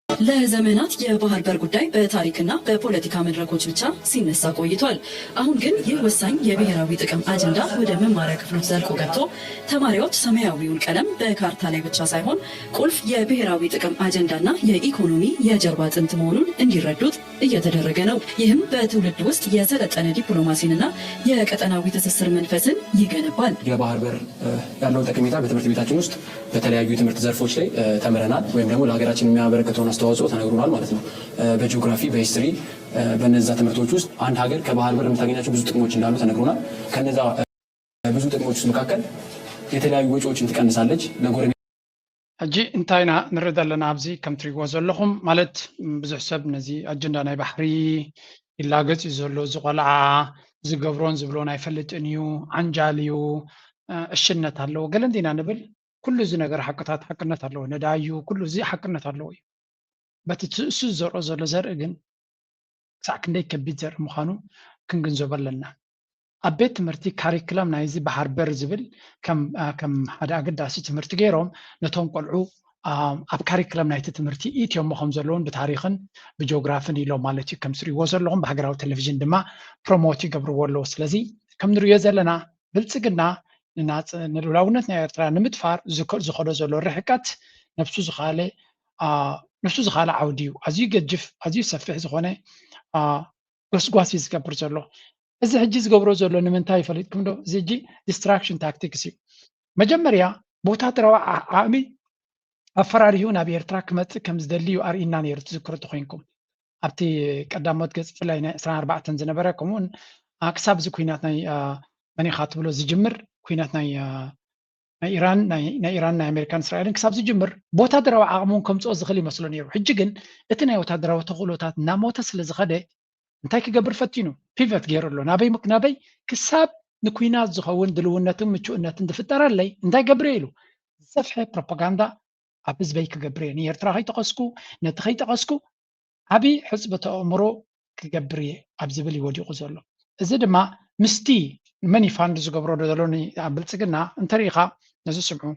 ለዘመናት የባህር በር ጉዳይ በታሪክና በፖለቲካ መድረኮች ብቻ ሲነሳ ቆይቷል። አሁን ግን ይህ ወሳኝ የብሔራዊ ጥቅም አጀንዳ ወደ መማሪያ ክፍሎች ዘልቆ ገብቶ ተማሪዎች ሰማያዊውን ቀለም በካርታ ላይ ብቻ ሳይሆን ቁልፍ የብሔራዊ ጥቅም አጀንዳና የኢኮኖሚ የጀርባ አጥንት መሆኑን እንዲረዱት እየተደረገ ነው። ይህም በትውልድ ውስጥ የሰለጠነ ዲፕሎማሲንና የቀጠናዊ ትስስር መንፈስን ይገነባል። የባህር በር ያለውን ጠቀሜታ በትምህርት ቤታችን ውስጥ በተለያዩ የትምህርት ዘርፎች ላይ ተምረናል፣ ወይም ደግሞ ለሀገራችን የሚያበረክተውን አስተዋጽኦ ተነግሮናል ማለት ነው። በጂኦግራፊ፣ በሂስትሪ፣ በነዛ ትምህርቶች ውስጥ አንድ ሀገር ከባህር በር የምታገኛቸው ብዙ ጥቅሞች እንዳሉ ተነግሮናል። ከነዛ ብዙ ጥቅሞች ውስጥ መካከል የተለያዩ ወጪዎችን ትቀንሳለች። ለጎረቤት ሕጂ እንታይ ኢና ንርኢ ዘለና ኣብዚ? ከም ትሪእዎ ዘለኹም ማለት ብዙሕ ሰብ ነዚ ኣጀንዳ ናይ ባሕሪ ይላገጽ እዩ ዘሎ። እዚ ቆልዓ ዝገብሮን ዝብሎን ኣይፈልጥን እዩ፣ ዓንጃል እዩ፣ እሽነት ኣለዎ ገለ እንዲና ንብል። ኩሉ እዚ ነገር ሓቅታት ሓቅነት ኣለዎ። ነዳዩ ኩሉ እዚ ሓቅነት ኣለዎ እዩ። በቲ እሱ ዝዘርኦ ዘሎ ዘርኢ ግን ክሳዕ ክንደይ ከቢድ ዘርኢ ምዃኑ ክንግንዘቦ ኣለና። ኣብ ቤት ትምህርቲ ካሪክለም ናይዚ ባሕር በር ዝብል ከም ሓደ ኣገዳሲ ትምህርቲ ገይሮም ነቶም ቆልዑ ኣብ ካሪክለም ናይቲ ትምህርቲ ኢትዮሞ ከም ዘለውን ብታሪኽን ብጂኦግራፍን ኢሎም ማለት እዩ። ከም ትሪእዎ ዘለኹም ብሃገራዊ ቴሌቪዥን ድማ ፕሮሞት ይገብርዎ ኣለዉ። ስለዚ ከም ንሪኦ ዘለና ብልፅግና ንናፅ ንልውላውነት ናይ ኤርትራ ንምድፋር ዝኸዶ ዘሎ ርሕቀት ነብሱ ዝኻለ ነብሱ ዝኻለ ዓውዲ እዩ። ኣዝዩ ገጅፍ ኣዝዩ ሰፊሕ ዝኾነ ጎስጓስ እዩ ዝገብር ዘሎ። እዚ ሕጂ ዝገብሮ ዘሎ ንምንታይ ይፈሊጥኩም ዶ? እዚ ሕጂ ዲስትራክሽን ታክቲክስ እዩ። መጀመርያ ብወታደራዊ ዓቕሚ ኣፈራሪሁ ናብ ኤርትራ ክመፅእ ከም ዝደሊ እዩ ኣርእና ነይሩ። ትዝክሩ ተኮይንኩም ኣብቲ ቀዳሞት ገፅ ብፍላይ ናይ ዕስራን ኣርባዕተን ዝነበረ ከምኡውን ክሳብ እዚ ኩናት ናይ መኒኻ ትብሎ ዝጅምር ኩናት ናይ ናይ ኢራን ናይ ኢራን ናይ ኣሜሪካን እስራኤልን ክሳብ ዝጅምር ብወታደራዊ ዓቕሚ እውን ከምፅኦ ዝኽእል ይመስሎ ነይሩ። ሕጂ ግን እቲ ናይ ወታደራዊ ተኽእሎታት እናሞተ ስለ ዝኸደ እንታይ ክገብር ፈቲኑ? ፒቨት ገይሩ ኣሎ። ናበይ ናበይ ክሳብ ንኩናት ዝኸውን ድልውነትን ምቹእነትን ዝፍጠረለይ እንታይ ገብር ኢሉ ዝሰፍሐ ፕሮፓጋንዳ ኣብ ህዝበይ ክገብር እየ። ንኤርትራ ከይጠቐስኩ ነቲ ከይጠቐስኩ ዓብዪ ሕፅበተ ኣእምሮ ክገብር እየ ኣብ ዝብል እዩ ወዲቑ ዘሎ። እዚ ድማ ምስቲ መኒ ፋንድ ዝገብሮ ዘሎ ኣብ ብልፅግና እንተሪኢኻ ነዚ ስምዑ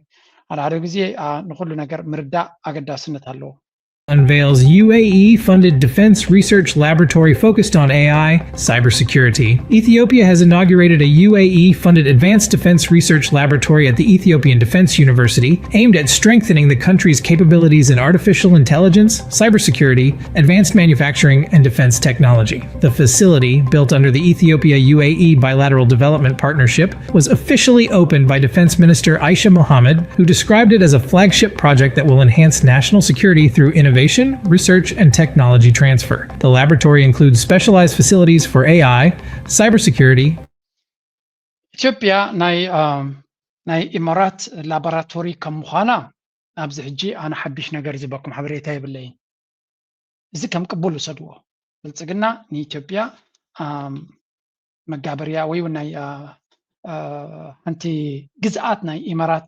ሓደ ሓደ ግዜ ንኩሉ ነገር ምርዳእ ኣገዳስነት ኣለዎ። unveils U A E funded defense research laboratory focused on A I cybersecurity. Ethiopia has inaugurated a U A E funded advanced defense research laboratory at the Ethiopian Defense University aimed at strengthening the country's capabilities in artificial intelligence, cybersecurity, advanced manufacturing, and defense technology. The facility, built under the Ethiopia U A E bilateral development partnership, was officially opened by Defense Minister Aisha Mohammed, who described it as a flagship project that will enhance national security through innovation, research, and technology transfer. The laboratory includes specialized facilities for A I, cybersecurity, ኢትዮጵያ ናይ ናይ ኢማራት ላቦራቶሪ ከም ምዃና ኣብዚ ሕጂ ኣነ ሓድሽ ነገር ዝበኩም ሓበሬታ የብለይን። እዚ ከም ቅቡል ውሰድዎ። ብልፅግና ንኢትዮጵያ መጋበርያ ወይ እውን ናይ ሓንቲ ግዝኣት ናይ ኢማራት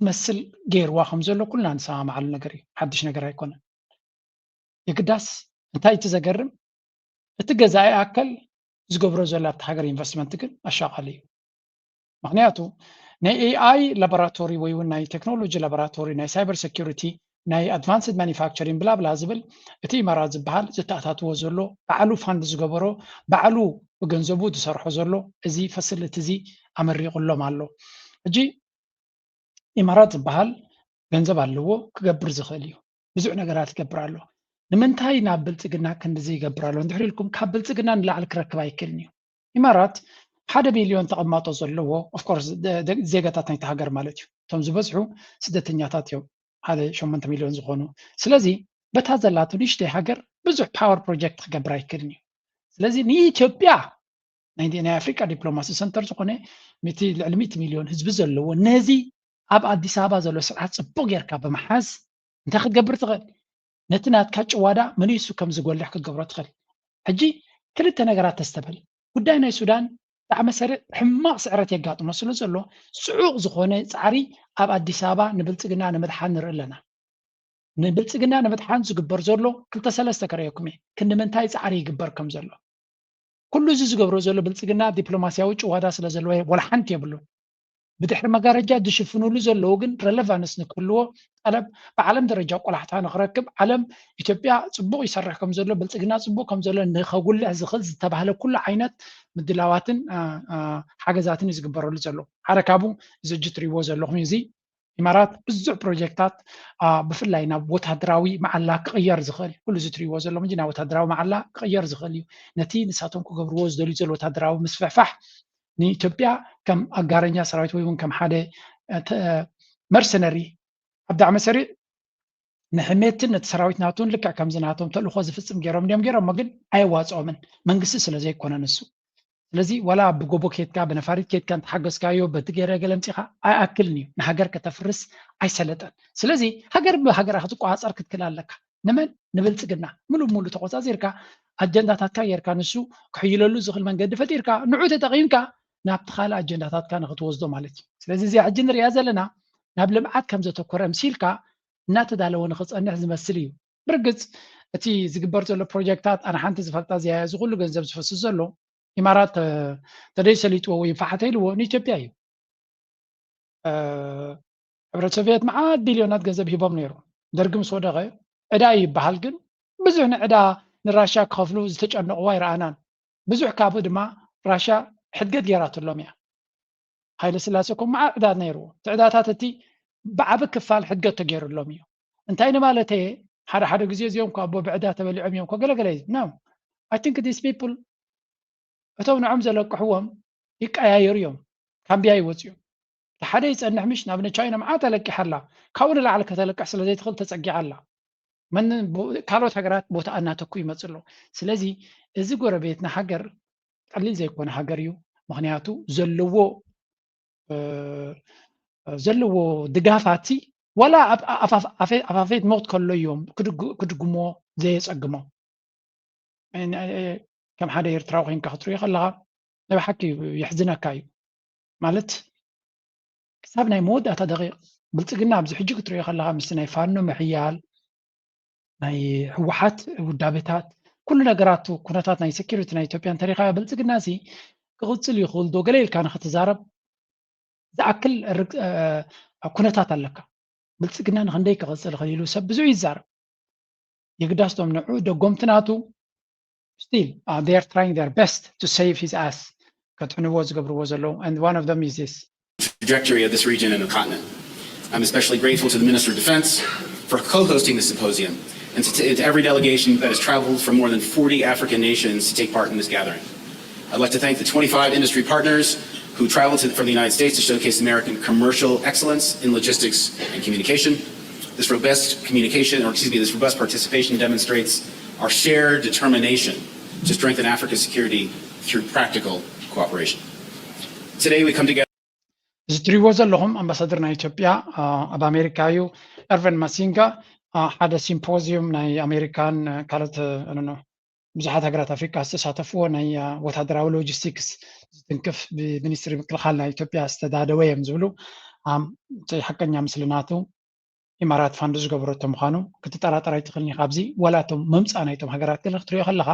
ትመስል ገይርዋ ከም ዘሎ ኩልና ንሰማማዓሉ ነገር እዩ። ሓድሽ ነገር ኣይኮነን። የግዳስ እንታይ እቲ ዘገርም እቲ ገዛኢ ኣካል ዝገብሮ ዘሎ ኣብቲ ሃገር ኢንቨስትመንት ግን ኣሻቓሊ እዩ። ምክንያቱ ናይ ኤኣይ ላቦራቶሪ ወይ እውን ናይ ቴክኖሎጂ ላቦራቶሪ ናይ ሳይበር ሴኩሪቲ ናይ ኣድቫንስድ ማኒፋክቸሪንግ ብላብላ ዝብል እቲ ኢማራት ዝበሃል ዘተኣታትዎ ዘሎ ባዕሉ ፋንድ ዝገበሮ ባዕሉ ብገንዘቡ ዝሰርሖ ዘሎ እዚ ፈስልቲ እዚ ኣመሪቑሎም ኣሎ። ሕጂ ኢማራት ዝበሃል ገንዘብ ኣለዎ ክገብር ዝኽእል እዩ። ብዙሕ ነገራት ይገብር ኣሎ። ንምንታይ ናብ ብልፅግና ክንድዚ ይገብር ኣሎ እንድሕር ኢልኩም ካብ ብልፅግና ንላዕሊ ክረክብ ኣይክእልን እዩ። ኢማራት ሓደ ሚልዮን ተቐማጦ ዘለዎ ኦፍኮርስ ዜጋታት ናይቲ ሃገር ማለት እዩ። እቶም ዝበዝሑ ስደተኛታት እዮም ሓደ ሸሞንተ ሚልዮን ዝኾኑ። ስለዚ በታ ዘላቶ ንእሽተይ ሃገር ብዙሕ ፓወር ፕሮጀክት ክገብር ኣይክእልን እዩ። ስለዚ ንኢትዮጵያ ናይ ናይ ኣፍሪቃ ዲፕሎማሲ ሰንተር ዝኾነ ምእቲ ልዕሊ ሚእቲ ሚልዮን ህዝቢ ዘለዎ ነዚ ኣብ ኣዲስ ኣበባ ዘሎ ስርዓት ፅቡቅ ጌርካ ብምሓዝ እንታይ ክትገብር ትኽእል? ነቲ ናትካ ጭዋዳ መሊሱ ከም ዝጎልሕ ክትገብሮ ትኽእል። ሕጂ ክልተ ነገራት ተስተብህል። ጉዳይ ናይ ሱዳን ብጣዕሚ ሰሪዕ ሕማቕ ስዕረት የጋጥሞ ስለ ዘሎ ፅዑቕ ዝኾነ ፃዕሪ ኣብ ኣዲስ ኣበባ ንብልፅግና ንምድሓን ንርኢ ኣለና። ንብልፅግና ንምድሓን ዝግበር ዘሎ ክልተ ሰለስተ ከርእየኩም እየ ክንዲ ምንታይ ፃዕሪ ይግበር ከም ዘሎ። ኩሉ እዚ ዝገብሮ ዘሎ ብልፅግና ዲፕሎማስያዊ ጭዋዳ ስለ ዘለዎ ወላ ሓንቲ የብሉን። ብድሕሪ መጋረጃ ዝሽፍኑሉ ዘለዉ ግን ረለቫንስ ንክህልዎ ጠለብ ብዓለም ደረጃ ቆላሕታ ንክረክብ፣ ዓለም ኢትዮጵያ ጽቡቕ ይሰርሕ ከም ዘሎ፣ ብልጽግና ጽቡቕ ከም ዘሎ ንኸጉልሕ ዝኽእል ዝተባህለ ኩሉ ዓይነት ምድላዋትን ሓገዛትን እዩ ዝግበረሉ ዘሎ። ሓደ ካብኡ እዚ እጅ ትሪእዎ ዘለኹም እዚ ኢማራት ብዙሕ ፕሮጀክታት ብፍላይ ናብ ወታደራዊ መዓላ ክቕየር ዝኽእል ኩሉ እዚ ትሪእዎ ዘለኹም እዚ ናብ ወታደራዊ መዓላ ክቕየር ዝኽእል እዩ። ነቲ ንሳቶም ክገብርዎ ዝደልዩ ዘሎ ወታደራዊ ምስፍሕፋሕ ንኢትዮጵያ ከም ኣጋረኛ ሰራዊት ወይ እውን ከም ሓደ መርሰነሪ ኣብ ዳዕመ ሰሪዕ ንሕሜትን ነቲ ሰራዊት ናቱን ልክዕ ከምዚ ናቶም ተልእኾ ዝፍጽም ገይሮም ድዮም ገይሮሞ ግን ኣየዋፅኦምን መንግስቲ ስለ ዘይኮነ ንሱ ስለዚ ወላ ብጎቦ ኬትካ ብነፋሪት ኬትካ እንተሓገዝካዮ በቲ ገይረ ገለ ምፂኻ ኣይኣክልን እዩ ንሃገር ከተፍርስ ኣይሰለጠን ስለዚ ሃገር ብሃገራ ክትቆፃፀር ክትክል ኣለካ ንመን ንብልፅግና ምሉእ ሙሉ ተቆፃፂርካ ኣጀንዳታትካ ጌርካ ንሱ ክሕይለሉ ዝኽእል መንገዲ ፈጢርካ ንዑ ተጠቒምካ ናብቲ ካልእ ኣጀንዳታትካ ንክትወስዶ ማለት እዩ ስለዚ እዚኣ ሕጂ ንሪኣ ዘለና ናብ ልምዓት ከም ዘተኮረ ምሲልካ እናተዳለወ ንክፀንሕ ዝመስል እዩ ብርግፅ እቲ ዝግበር ዘሎ ፕሮጀክታት ኣነ ሓንቲ ዝፈልጣ እዚኣ እዚ ኩሉ ገንዘብ ዝፈስስ ዘሎ ኢማራት ተደይ ሰሊጥዎ ወይ ፋሓተ ኢልዎ ንኢትዮጵያ እዩ ሕብረት ሶቪየት መዓት ቢልዮናት ገንዘብ ሂቦም ነይሩ ደርጊ ምስ ወደቐ ዕዳ እዩ ይበሃል ግን ብዙሕ ንዕዳ ንራሻ ክኸፍሉ ዝተጨነቕዋ ኣይረኣናን ብዙሕ ካብኡ ድማ ራሻ ሕድገት ገይራትሎም እያ ሃይለ ስላሴ እኮ መዓት ዕዳ ነይርዎ እቲ ዕዳታት እቲ ብዓቢ ክፋል ሕድገት ተገይሩሎም እዩ እንታይ ንማለተየ ሓደ ሓደ ግዜ እዚኦም እኮ ኣቦ ብዕዳ ተበሊዖም እዮም እኮ ገለገለ እዩ no I think these people እቶም ንዖም ዘለቅሕዎም ይቀያየሩ እዮም ካምቢያ ይወፅኡ እቲ ሓደ ይፀንሕ ምሽ ናብ ንቻይና መዓት ኣለቂሓ ኣላ ካብኡ ንላዕሊ ከተለቅሕ ስለ ዘይትኽእል ተፀጊዓ ኣላ ካልኦት ሃገራት ቦታ እናተኩ ይመፅ ኣሎ ስለዚ እዚ ጎረቤትና ሃገር ቀሊል ዘይኮነ ሃገር እዩ ምክንያቱ ዘለዎ ዘለዎ ድጋፋቲ ዋላ ኣፋፌት ሞት ከሎ እዮም ክድግሞ ዘየፀግሞ ከም ሓደ ኤርትራዊ ኮይንካ ክትሪኦ ከለካ ናይ ብሓቂ የሕዝነካ እዩ ማለት ክሳብ ናይ መወዳእታ ደቂቕ ብልፅግና ኣብዚ ሕጂ ክትሪኦ ከለካ ምስቲ ናይ ፋኖ ምሕያል ናይ ህወሓት ውዳቤታት ኩሉ ነገራቱ ኩነታት ናይ ሴኪሪቲ ናይ ኢትዮጵያ እንተሪካ ብልፅግና ሲ ክቕፅል ይኽእል ዶ ገለ ኢልካ ንክትዛረብ ዝኣክል ኩነታት ኣለካ ብልፅግና ንክንደይ ክቕፅል ይኽእል ኢሉ ሰብ ብዙሕ ይዛረብ የግዳስቶም ንዑ ደጎምቲ ናቱ still uh, they are trying their best to save his ass ከድሕንዎ ዝገብርዎ ዘለዉ and one of them is this trajectory of this region and the continent. I'm especially grateful to the Minister of Defense for co-hosting the symposium and to, to every delegation that has traveled from more than forty African nations to take part in this gathering. I'd like to thank the twenty-five industry partners who traveled to, from the United States to showcase American commercial excellence in logistics and communication. This robust communication, or excuse me, this robust participation demonstrates our shared determination to strengthen Africa's security through practical cooperation. Today we come together. እዚ ትሪእዎ ዘለኹም ኣምባሳደር ናይ ኢትዮጵያ ኣብ ኣሜሪካ እዩ ኤርቨን ማሲንጋ ሓደ ሲምፖዚዩም ናይ ኣሜሪካን ካልኦት ብዙሓት ሃገራት ኣፍሪቃ ዝተሳተፍዎ ናይ ወታደራዊ ሎጂስቲክስ ዝትንክፍ ብሚኒስትሪ ምክልኻል ናይ ኢትዮጵያ ዝተዳደወ እዮም ዝብሉ እቲ ሓቀኛ ምስልናቱ ኢማራት ፋንድ ዝገበረቶ ምዃኑ ክትጠራጠር ኣይትኽእልን ኢኻ ኣብዚ ዋላ እቶም መምፃእ ናይቶም ሃገራት ገለ ክትሪኦ ከለኻ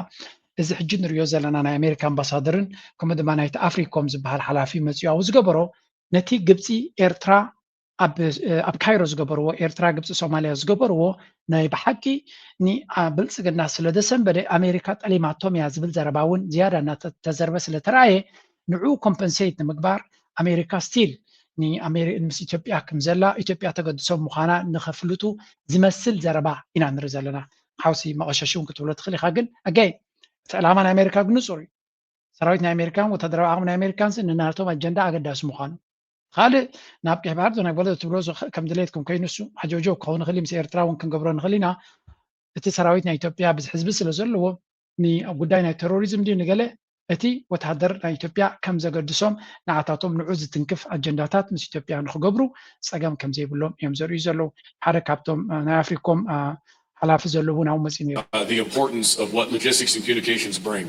እዚ ሕጂ ንሪኦ ዘለና ናይ ኣሜሪካ ኣምባሳደርን ከምኡ ድማ ናይቲ ኣፍሪኮም ዝበሃል ሓላፊ መፂኡ ኣብኡ ዝገበሮ ነቲ ግብፂ ኤርትራ ኣብ ካይሮ ዝገበርዎ ኤርትራ ግብፂ ሶማልያ ዝገበርዎ ናይ ብሓቂ ብልፅግና ስለ ዘሰንበደ ኣሜሪካ ጠሊማቶም እያ ዝብል ዘረባ እውን ዝያዳ እናተዘርበ ስለ ተረኣየ ንዕኡ ኮምፐንሴት ንምግባር ኣሜሪካ ስቲል ምስ ኢትዮጵያ ከም ዘላ ኢትዮጵያ ተገድሶም ምዃና ንኸፍልጡ ዝመስል ዘረባ ኢና ንርኢ ዘለና ሓውሲ መቐሸሽ እውን ክትብሎ ትኽእል ኢኻ ግን ኣገይ እቲ ዕላማ ናይ ኣሜሪካ ግን ንፁር እዩ ሰራዊት ናይ ኣሜሪካን ወታደራዊ ዓቕሚ ናይ ኣሜሪካን ንናቶም ኣጀንዳ ኣገዳሲ ምዃኑ ካልእ ናብ ቀይ ባሕር ናይ በሎ ትብሎ ከም ድሌትኩም ኮይኑ እሱ ዓጀውጀው ክኸውን ንኽእል ምስ ኤርትራ እውን ክንገብሮ ንኽእል ኢና እቲ ሰራዊት ናይ ኢትዮጵያ ብዚ ሕዝቢ ስለ ዘለዎ ጉዳይ ናይ ቴሮሪዝም ድዩ ንገለ እቲ ወታደር ናይ ኢትዮጵያ ከም ዘገድሶም ንዓታቶም ንዑ ዝትንክፍ ኣጀንዳታት ምስ ኢትዮጵያ ንክገብሩ ፀገም ከም ዘይብሎም እዮም ዘርእዩ ዘለዉ ሓደ ካብቶም ናይ ኣፍሪኮም ሓላፊ ዘለዉ ናብ መፂ ነይሩ the importance of what logistics and communications bring.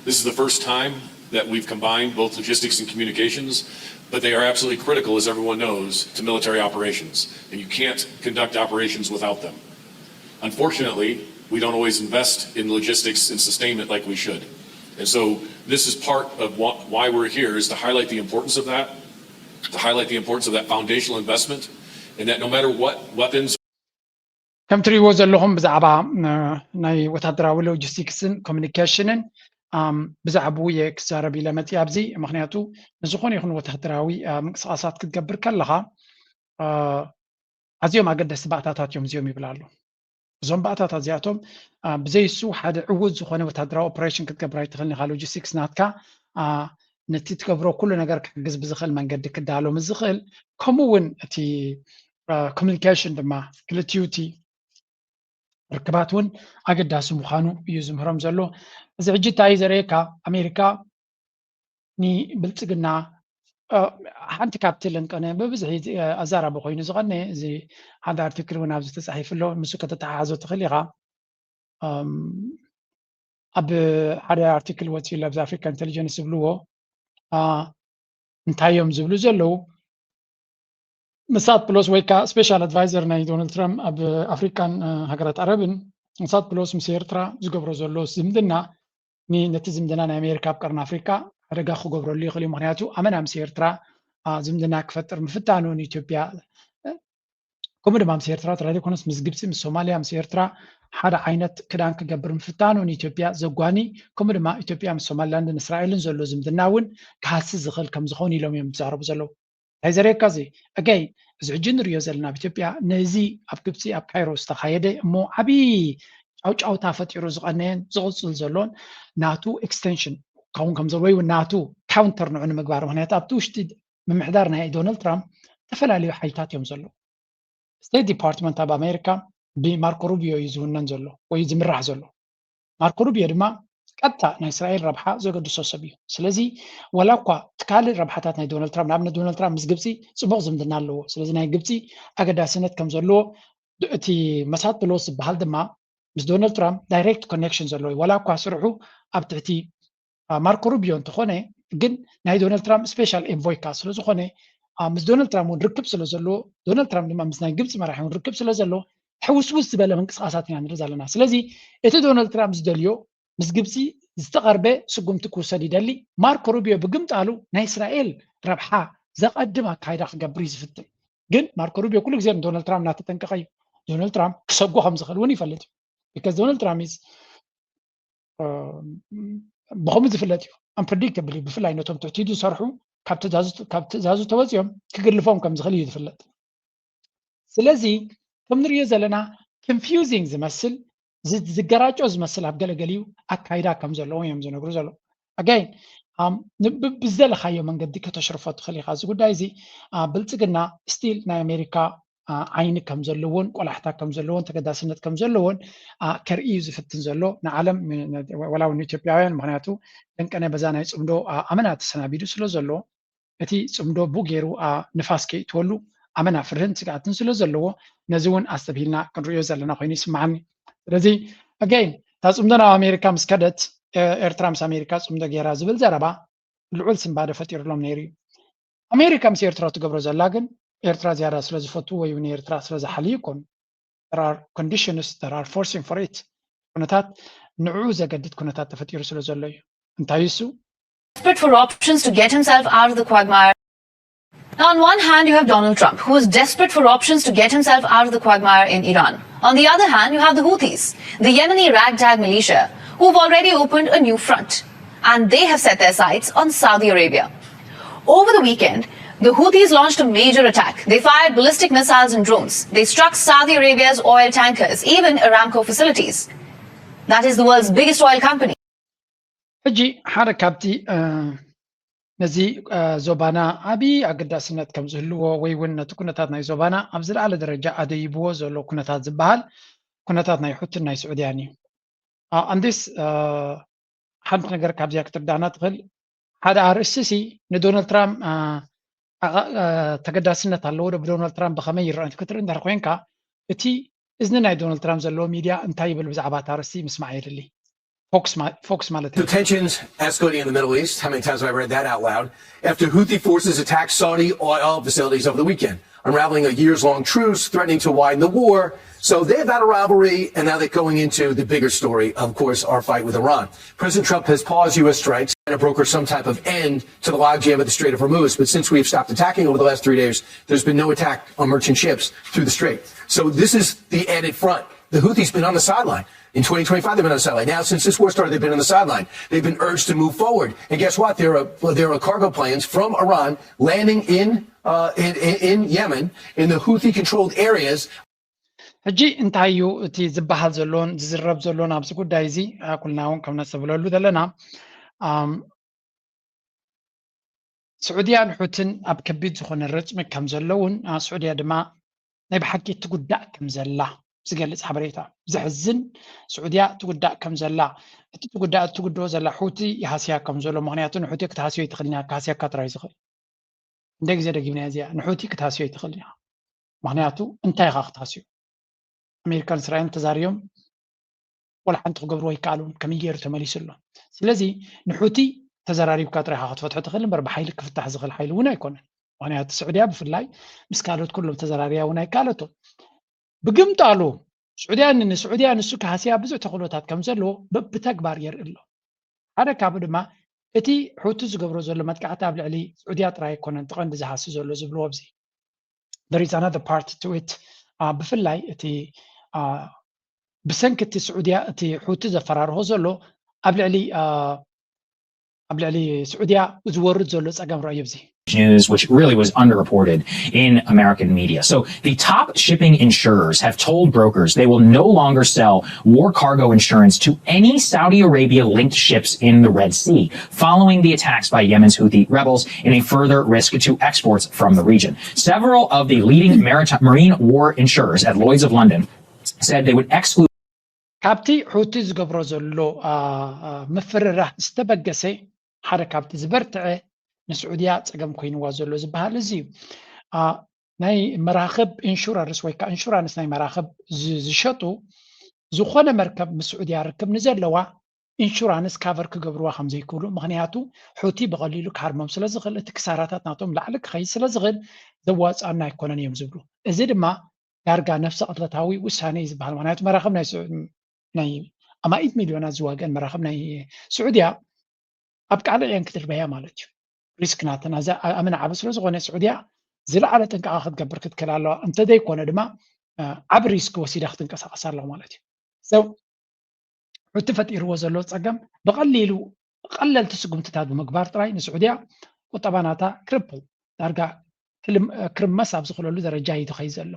This is the first time that we've combined both logistics and communications, but they are absolutely critical, as everyone knows, to military operations. And you can't conduct operations without them. Unfortunately, we don't always invest in logistics and sustainment like we should. And so this is part of wh- why we're here, is to highlight the importance of that, to highlight the importance of that foundational investment, and that no matter what weapons ከም ትሪእዎ ዘለኹም ብዛዕባ ናይ ወታደራዊ ሎጂስቲክስን ኮሚኒኬሽንን ብዛዕባኡ እየ ክዛረብ ኢለ መፅእ ኣብዚ። ምክንያቱ ንዝኾነ ይኹን ወታደራዊ ምንቅስቃሳት ክትገብር ከለኻ ኣዝዮም ኣገደስቲ ባእታታት እዮም እዚኦም ይብል ኣሎ። እዞም ባእታታት እዚኣቶም ብዘይሱ ሓደ ዕዉት ዝኾነ ወታደራዊ ኦፕሬሽን ክትገብር ኣይትኽእልን ኢኻ። ሎጂስቲክስ ናትካ ነቲ ትገብሮ ኩሉ ነገር ክሕግዝ ብዝኽእል መንገዲ ክዳሎ ምስ ዝኽእል፣ ከምኡ እውን እቲ ኮሚኒኬሽን ድማ ክልቲኡ እቲ ርክባት እውን ኣገዳሲ ምዃኑ እዩ ዝምህሮም ዘሎ። እዚ ሕጂ እንታይ እዩ ዘርእየካ? ኣሜሪካ ንብልፅግና ሓንቲ ካብቲ ለንቀነ ብብዝሒ ኣዛራቢ ኮይኑ ዝቐነ እዚ ሓደ ኣርቲክል እውን ኣብዚ ተፃሒፉ ኣሎ። ምስ ከተተሓሓዞ ትኽእል ኢኻ። ኣብ ሓደ ኣርቲክል ወፂኡ ኣብዚ ኣፍሪካ ኢንቴሊጀንስ ዝብልዎ እንታይ እዮም ዝብሉ ዘለዉ? ምሳት ፕሎስ ወይ ከዓ ስፔሻል ኣድቫይዘር ናይ ዶናልድ ትራምፕ ኣብ ኣፍሪካን ሃገራት ዓረብን ምሳት ፕሎስ ምስ ኤርትራ ዝገብሮ ዘሎ ዝምድና ነቲ ዝምድና ናይ ኣሜሪካ ኣብ ቀርኒ ኣፍሪካ ሓደጋ ክገብረሉ ይኽእል እዩ። ምክንያቱ ኣመና ምስ ኤርትራ ዝምድና ክፈጥር ምፍታኑ ንኢትዮጵያ ከምኡ ድማ ምስ ኤርትራ ጥራይ ዘይኮነስ ምስ ግብፂ ምስ ሶማልያ ምስ ኤርትራ ሓደ ዓይነት ክዳን ክገብር ምፍታኑ ንኢትዮጵያ ዘጓኒ ከምኡ ድማ ኢትዮጵያ ምስ ሶማሊላንድን እስራኤልን ዘሎ ዝምድና እውን ክሃሲ ዝኽእል ከም ዝኾን ኢሎም እዮም ዝዛረቡ ዘለዉ። እንታይ ዘርእየካ እዚ ኣጋይ እዚ ሕጂ ንሪኦ ዘለና ኣብ ኢትዮጵያ ነዚ ኣብ ግብፂ ኣብ ካይሮ ዝተኻየደ እሞ ዓብዪ ጫውጫውታ ፈጢሩ ዝቐነየን ዝቕፅል ዘሎን ናቱ ኤክስቴንሽን ክኸውን ከም ዘለዎ ወይ እውን ናቱ ካውንተር ንዑ ንምግባር ምክንያቱ ኣብቲ ውሽጢ ምምሕዳር ናይ ዶናልድ ትራምፕ ዝተፈላለዩ ሓይልታት እዮም ዘለዉ። ስቴት ዲፓርትመንት ኣብ ኣሜሪካ ብማርኮ ሩቢዮ እዩ ዝውነን ዘሎ ወይ ዝምራሕ ዘሎ። ማርኮ ሩቢዮ ድማ ቀጥታ ናይ እስራኤል ረብሓ ዘገድሶ ሰብ እዩ። ስለዚ ወላ እኳ እቲ ካልእ ረብሓታት ናይ ዶናልድ ትራምፕ ንኣብነት ዶናልድ ትራምፕ ምስ ግብፂ ፅቡቕ ዝምድና ኣለዎ። ስለዚ ናይ ግብፂ ኣገዳስነት ከም ዘለዎ እቲ መሳት ፕሎስ ዝበሃል ድማ ምስ ዶናልድ ትራምፕ ዳይሬክት ኮኔክሽን ዘለዎ እዩ። ወላ እኳ ስርሑ ኣብ ትሕቲ ማርኮ ሩቢዮ እንተኾነ ግን ናይ ዶናልድ ትራምፕ ስፔሻል ኤንቮይ ከዓ ስለዝኾነ ምስ ዶናልድ ትራምፕ እውን ርክብ ስለ ዘለዎ ዶናልድ ትራምፕ ድማ ምስ ናይ ግብፂ መራሒ እውን ርክብ ስለ ዘለዎ ሕውስውስ ዝበለ ምንቅስቃሳት ኢና ንርኢ ዘለና። ስለዚ እቲ ዶናልድ ትራምፕ ዝደልዮ ምስ ግብፂ ዝተቐርበ ስጉምቲ ክውሰድ ይደሊ። ማርኮ ሩቢዮ ብግምጣሉ ናይ እስራኤል ረብሓ ዘቐድም ኣካይዳ ክገብር እዩ ዝፍትን። ግን ማርኮ ሩቢዮ ኩሉ ግዜ ንዶናልድ ትራምፕ እናተጠንቀቐ እዩ። ዶናልድ ትራምፕ ክሰጎ ከም ዝኽእል እውን ይፈልጥ እዩ። ቢካዝ ዶናልድ ትራምፕ ብኸምኡ ዝፍለጥ እዩ። ኣንፕረዲክተብል እዩ። ብፍላይ ነቶም ትሕቲኡ ዝሰርሑ ካብ ትእዛዙ ተወፂኦም ክግልፎም ከም ዝኽእል እዩ ዝፍለጥ። ስለዚ ከም ንሪኦ ዘለና ኮንፊውዚንግ ዝመስል ዝገራጮ ዝመስል ኣብ ገለገሊኡ ኣካይዳ ከም ዘለዎም እዮም ዝነግሩ ዘለዉ። ኣጋይን ብዝደለኻዮ መንገዲ ከተሽርፎ ትኽእል ኢኻ። እዚ ጉዳይ እዚ ብልፅግና ስቲል ናይ ኣሜሪካ ዓይኒ ከም ዘለዎን ቆላሕታ ከም ዘለዎን ተገዳስነት ከም ዘለዎን ከርኢ እዩ ዝፍትን ዘሎ ንዓለም ወላ እውን ንኢትዮጵያውያን። ምክንያቱ ደንቀነ በዛ ናይ ፅምዶ ኣመና ተሰናቢዱ ስለ ዘሎ እቲ ፅምዶ ብኡ ገይሩ ንፋስ ከይእትወሉ ኣመና ፍርህን ስግኣትን ስለ ዘለዎ ነዚ እውን ኣስተብሂልና ክንሪኦ ዘለና ኮይኑ ይስምዓኒ። ስለዚ ኣጋይን እታ ፅምዶ ናብ ኣሜሪካ ምስ ከደት ኤርትራ ምስ ኣሜሪካ ፅምዶ ገይራ ዝብል ዘረባ ልዑል ስንባደ ፈጢሩሎም ነይሩ እዩ። ኣሜሪካ ምስ ኤርትራ ትገብሮ ዘላ ግን ኤርትራ ዝያዳ ስለ ዝፈቱ ወይ እውን ኤርትራ ስለ ዝሓልዩ ይኮኑ። There are conditions that are forcing for it። ኩነታት ንዕኡ ዘገድድ ኩነታት ተፈጢሩ ስለ ዘሎ እዩ። እንታይ እሱ? Desperate for options to get himself out of the quagmire. Now, on one hand, you have Donald Trump, who is desperate for options to get himself out of the quagmire in Iran. On the other hand, you have the Houthis, the Yemeni ragtag militia, who've already opened a new front. And they have set their sights on Saudi Arabia. Over the weekend, the Houthis launched a major attack. They fired ballistic missiles and drones. They struck Saudi Arabia's oil tankers, even Aramco facilities. That is the world's biggest oil company. ሕጂ ሓደ ካብቲ ነዚ ዞባና ዓብዪ ኣገዳስነት ከም ዝህልዎ ወይ እውን ነቲ ኩነታት ናይ ዞባና ኣብ ዝለዓለ ደረጃ ኣደይብዎ ዘሎ ኩነታት ዝበሃል ኩነታት ናይ ሑትን ናይ ስዑድያን እዩ። ኣንዲስ ሓንቲ ነገር ካብዚኣ ክትርዳና ትኽእል ሓደ ኣርእስቲ ሲ ንዶናልድ ትራምፕ ተገዳስነት ኣለዎ ዶ ብዶናልድ ትራምፕ ብኸመይ ይረአ ክትርኢ እንድሕር ኮይንካ እቲ እዝኒ ናይ ዶናልድ ትራምፕ ዘለዎ ሚድያ እንታይ ይብል ብዛዕባ እታ ኣርእስቲ ምስማዕ የድሊ። ፎክስ ማለት እዩ። Tensions escalating in the Middle East. How many times have I read that out loud? After Houthi forces attacked Saudi oil facilities over the weekend. unraveling a years long truce, threatening to widen the war. So they've had a rivalry, and now they're going into the bigger story, of course, our fight with Iran. President Trump has paused U S strikes to broker some type of end to the logjam at the Strait of Hormuz. But since we've stopped attacking over the last three days, there's been no attack on merchant ships through the strait. So this is the added front. The Houthis been on the sideline. In twenty twenty-five, they've been on the sideline. Now, since this war started, they've been on the sideline. They've been urged to move forward. And guess what? There are, there are cargo planes from Iran landing in, uh, in, in, in Yemen, in the Houthi controlled areas. ሕጂ እንታይ እዩ እቲ ዝበሃል ዘሎን ዝዝረብ ዘሎን ኣብዚ ጉዳይ እዚ? ኩልና እውን ከም ነስተብለሉ ዘለና፣ ስዑድያን ሑትን ኣብ ከቢድ ዝኾነ ረፅሚ ከም ዘለውን፣ ስዑድያ ድማ ናይ ብሓቂ ትጉዳእ ከም ዘላ ዝገልፅ ሓበሬታ። ዘሕዝን፣ ስዑድያ ትጉዳእ ከም ዘላ፣ እቲ ትጉዳእ ትጉድኦ ዘላ ሑቲ ይሃስያ ከም ዘሎ። ምክንያቱ ንሑቲ ክትሃስዮ ይትኽእል ኢና፣ ክሃስያካ ጥራይ ዝኽእል። እንደ ግዜ ደጊምና እዚኣ ንሑቲ ክትሃስዮ ይትኽእል ኢና። ምክንያቱ እንታይ ኢኻ ክትሃስዮ? ኣሜሪካን እስራኤልን ተዛሪዮም ወላ ሓንቲ ክገብርዎ ይከኣሉን። ከመይ ገይሩ ተመሊሱ ኣሎ? ስለዚ ንሑቲ ተዘራሪብካ ጥራይ ኢኻ ክትፈትሖ ትኽእል እምበር ብሓይሊ ክፍታሕ ዝኽእል ሓይሊ እውን ኣይኮነን። ምክንያቱ ስዑድያ ብፍላይ ምስ ካልኦት ኩሎም ተዘራርያ እውን ኣይከኣለቶ። ብግምጣሉ ስዑድያ ንስዑድያ ንሱ ክሃስያ ብዙሕ ተኽእሎታት ከም ዘለዎ ብተግባር የርኢ ኣሎ። ሓደ ካብኡ ድማ እቲ ሑቲ ዝገብሮ ዘሎ መጥቃዕቲ ኣብ ልዕሊ ስዑድያ ጥራይ ኣይኮነን ትቐንዲ ዝሃሲ ዘሎ ዝብልዎ ኣብዚ there is another part to it። ብፍላይ እቲ ብሰንኪ እቲ ስዑድያ እቲ ሑቲ ዘፈራርሆ ዘሎ ኣብ ልዕሊ ኣብ ልዕሊ ስዑድያ ዝወርድ ዘሎ ጸገም ረኣዩ ኣብዚ። News, which really was underreported in American media. So, the top shipping insurers have told brokers they will no longer sell war cargo insurance to any Saudi Arabia linked ships in the Red Sea, following the attacks by Yemen's Houthi rebels in a further risk to exports from the region. Several of the leading maritime, marine war insurers at Lloyd's of London said they would exclude ካብቲ ሑቲ ዝገብሮ ዘሎ ምፍርራህ ዝተበገሰ ሓደ ካብቲ ዝበርትዐ ንስዑድያ ጸገም ኮይንዋ ዘሎ ዝበሃል እዚ እዩ። ናይ መራኽብ ኢንሹራንስ ወይ ከዓ ኢንሹራንስ ናይ መራኽብ ዝሸጡ ዝኾነ መርከብ ምስ ስዑድያ ርክብ ንዘለዋ ኢንሹራንስ ካቨር ክገብርዋ ከም ዘይክእሉ፣ ምክንያቱ ሑቲ ብቐሊሉ ክሃርሞም ስለ ዝኽእል እቲ ክሳራታት ናቶም ላዕሊ ክኸይድ ስለ ዝኽእል ዘዋፅኣና ኣይኮነን እዮም ዝብሉ። እዚ ድማ ዳርጋ ነፍሰ ቅትለታዊ ውሳኔ እዩ ዝበሃል። ምክንያቱ መራኽብ ናይ ናይ ኣማኢት ሚልዮናት ዝዋገን መራኽብ ናይ ስዑድያ ኣብ ቃልዕ እየን ክትርበያ ማለት እዩ። ሪስክ ናተን ኣመና ዓቢ ስለ ዝኾነ ስዑድያ ዝለዓለ ጥንቃቐ ክትገብር ክትክእል ኣለዋ። እንተዘይኮነ ድማ ዓቢ ሪስክ ወሲዳ ክትንቀሳቐስ ኣለዋ ማለት እዩ። ሰብ ሑቲ ፈጢርዎ ዘሎ ጸገም ብቐሊሉ ቀለልቲ ስጉምትታት ብምግባር ጥራይ ንስዑድያ ቁጠባ ናታ ክርፕል ዳርጋ ክርመስ ኣብ ዝኽእለሉ ደረጃ እዩ ዝኸይ ዘሎ።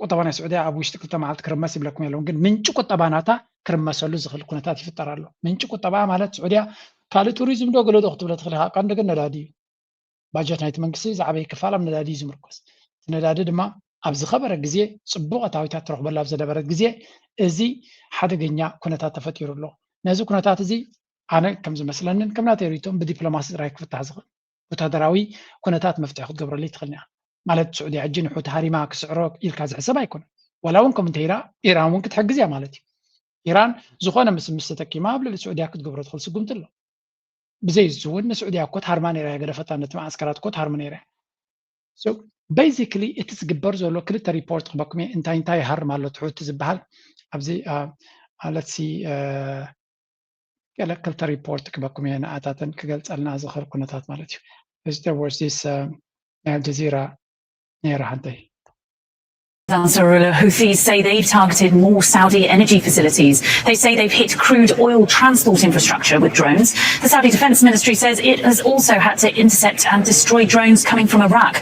ቁጠባ ናይ ስዑድያ ኣብ ውሽጢ ክልተ መዓልቲ ክርመስ ይብለኩም የለውን፣ ግን ምንጪ ቁጠባ ናታ ክርመሰሉ ዝኽእል ኩነታት ይፍጠር ኣሎ። ምንጪ ቁጠባ ማለት ስዑድያ ካልእ ቱሪዝም ዶ ገለ ዶ ክትብለ ትኽእል ኢኻ። ቀንዲ ግን ነዳዲ እዩ። ባጀት ናይቲ መንግስቲ ዝዓበየ ክፋል ኣብ ነዳዲ እዩ ዝምርኮስ። እቲ ነዳዲ ድማ ኣብ ዝኸበረ ግዜ ጽቡቕ ኣታዊታት ትረኽበሉ ኣብ ዝነበረት ግዜ እዚ ሓደገኛ ኩነታት ተፈጢሩ ኣሎ። ነዚ ኩነታት እዚ ኣነ ከም ዝመስለንን ከም ናተይ ርእይቶን ብዲፕሎማሲ ጥራይ ክፍታሕ ዝኽእል ወታደራዊ ኩነታት መፍትሒ ክትገብረሉ ኣይትኽእልን እያ። ማለት ስዑድያ ሕጂ ንሑቲ ሃሪማ ክስዕሮ ኢልካ ዝሕሰብ ኣይኮነን። ዋላ እውን ከምኡ እንተይራ ኢራን እውን ክትሕግዝ እያ ማለት እዩ። ኢራን ዝኾነ ምስምስ ተጠቂማ ኣብ ልዕሊ ስዑድያ ክትገብሮ ትኽእል ስጉምቲ ኣሎ። ብዘይ እዚ እውን ንስዑድያ እኮ ትሃርማ ነይራ እያ፣ ገደፈታ ነቲ መዓስከራት እኮ ትሃርማ ነይራ እያ። So basically እቲ ዝግበር ዘሎ ክልተ ሪፖርት ክበኩም እየ፣ እንታይ እንታይ ይሃርም ኣሎ ትሑቲ ዝበሃል ኣብዚ let's see ገለ ክልተ ሪፖርት ክበኩም እየ ንኣታተን ክገልጸልና ዝኽእል ኩነታት ማለት እዩ። እዚ there was this ናይ ኣልጀዚራ ነይራ ሓንተይ Ansarullah Houthis say they've targeted more Saudi energy facilities. They say they've hit crude oil transport infrastructure with drones. The Saudi Defense Ministry says it has also had to intercept and destroy drones coming from Iraq.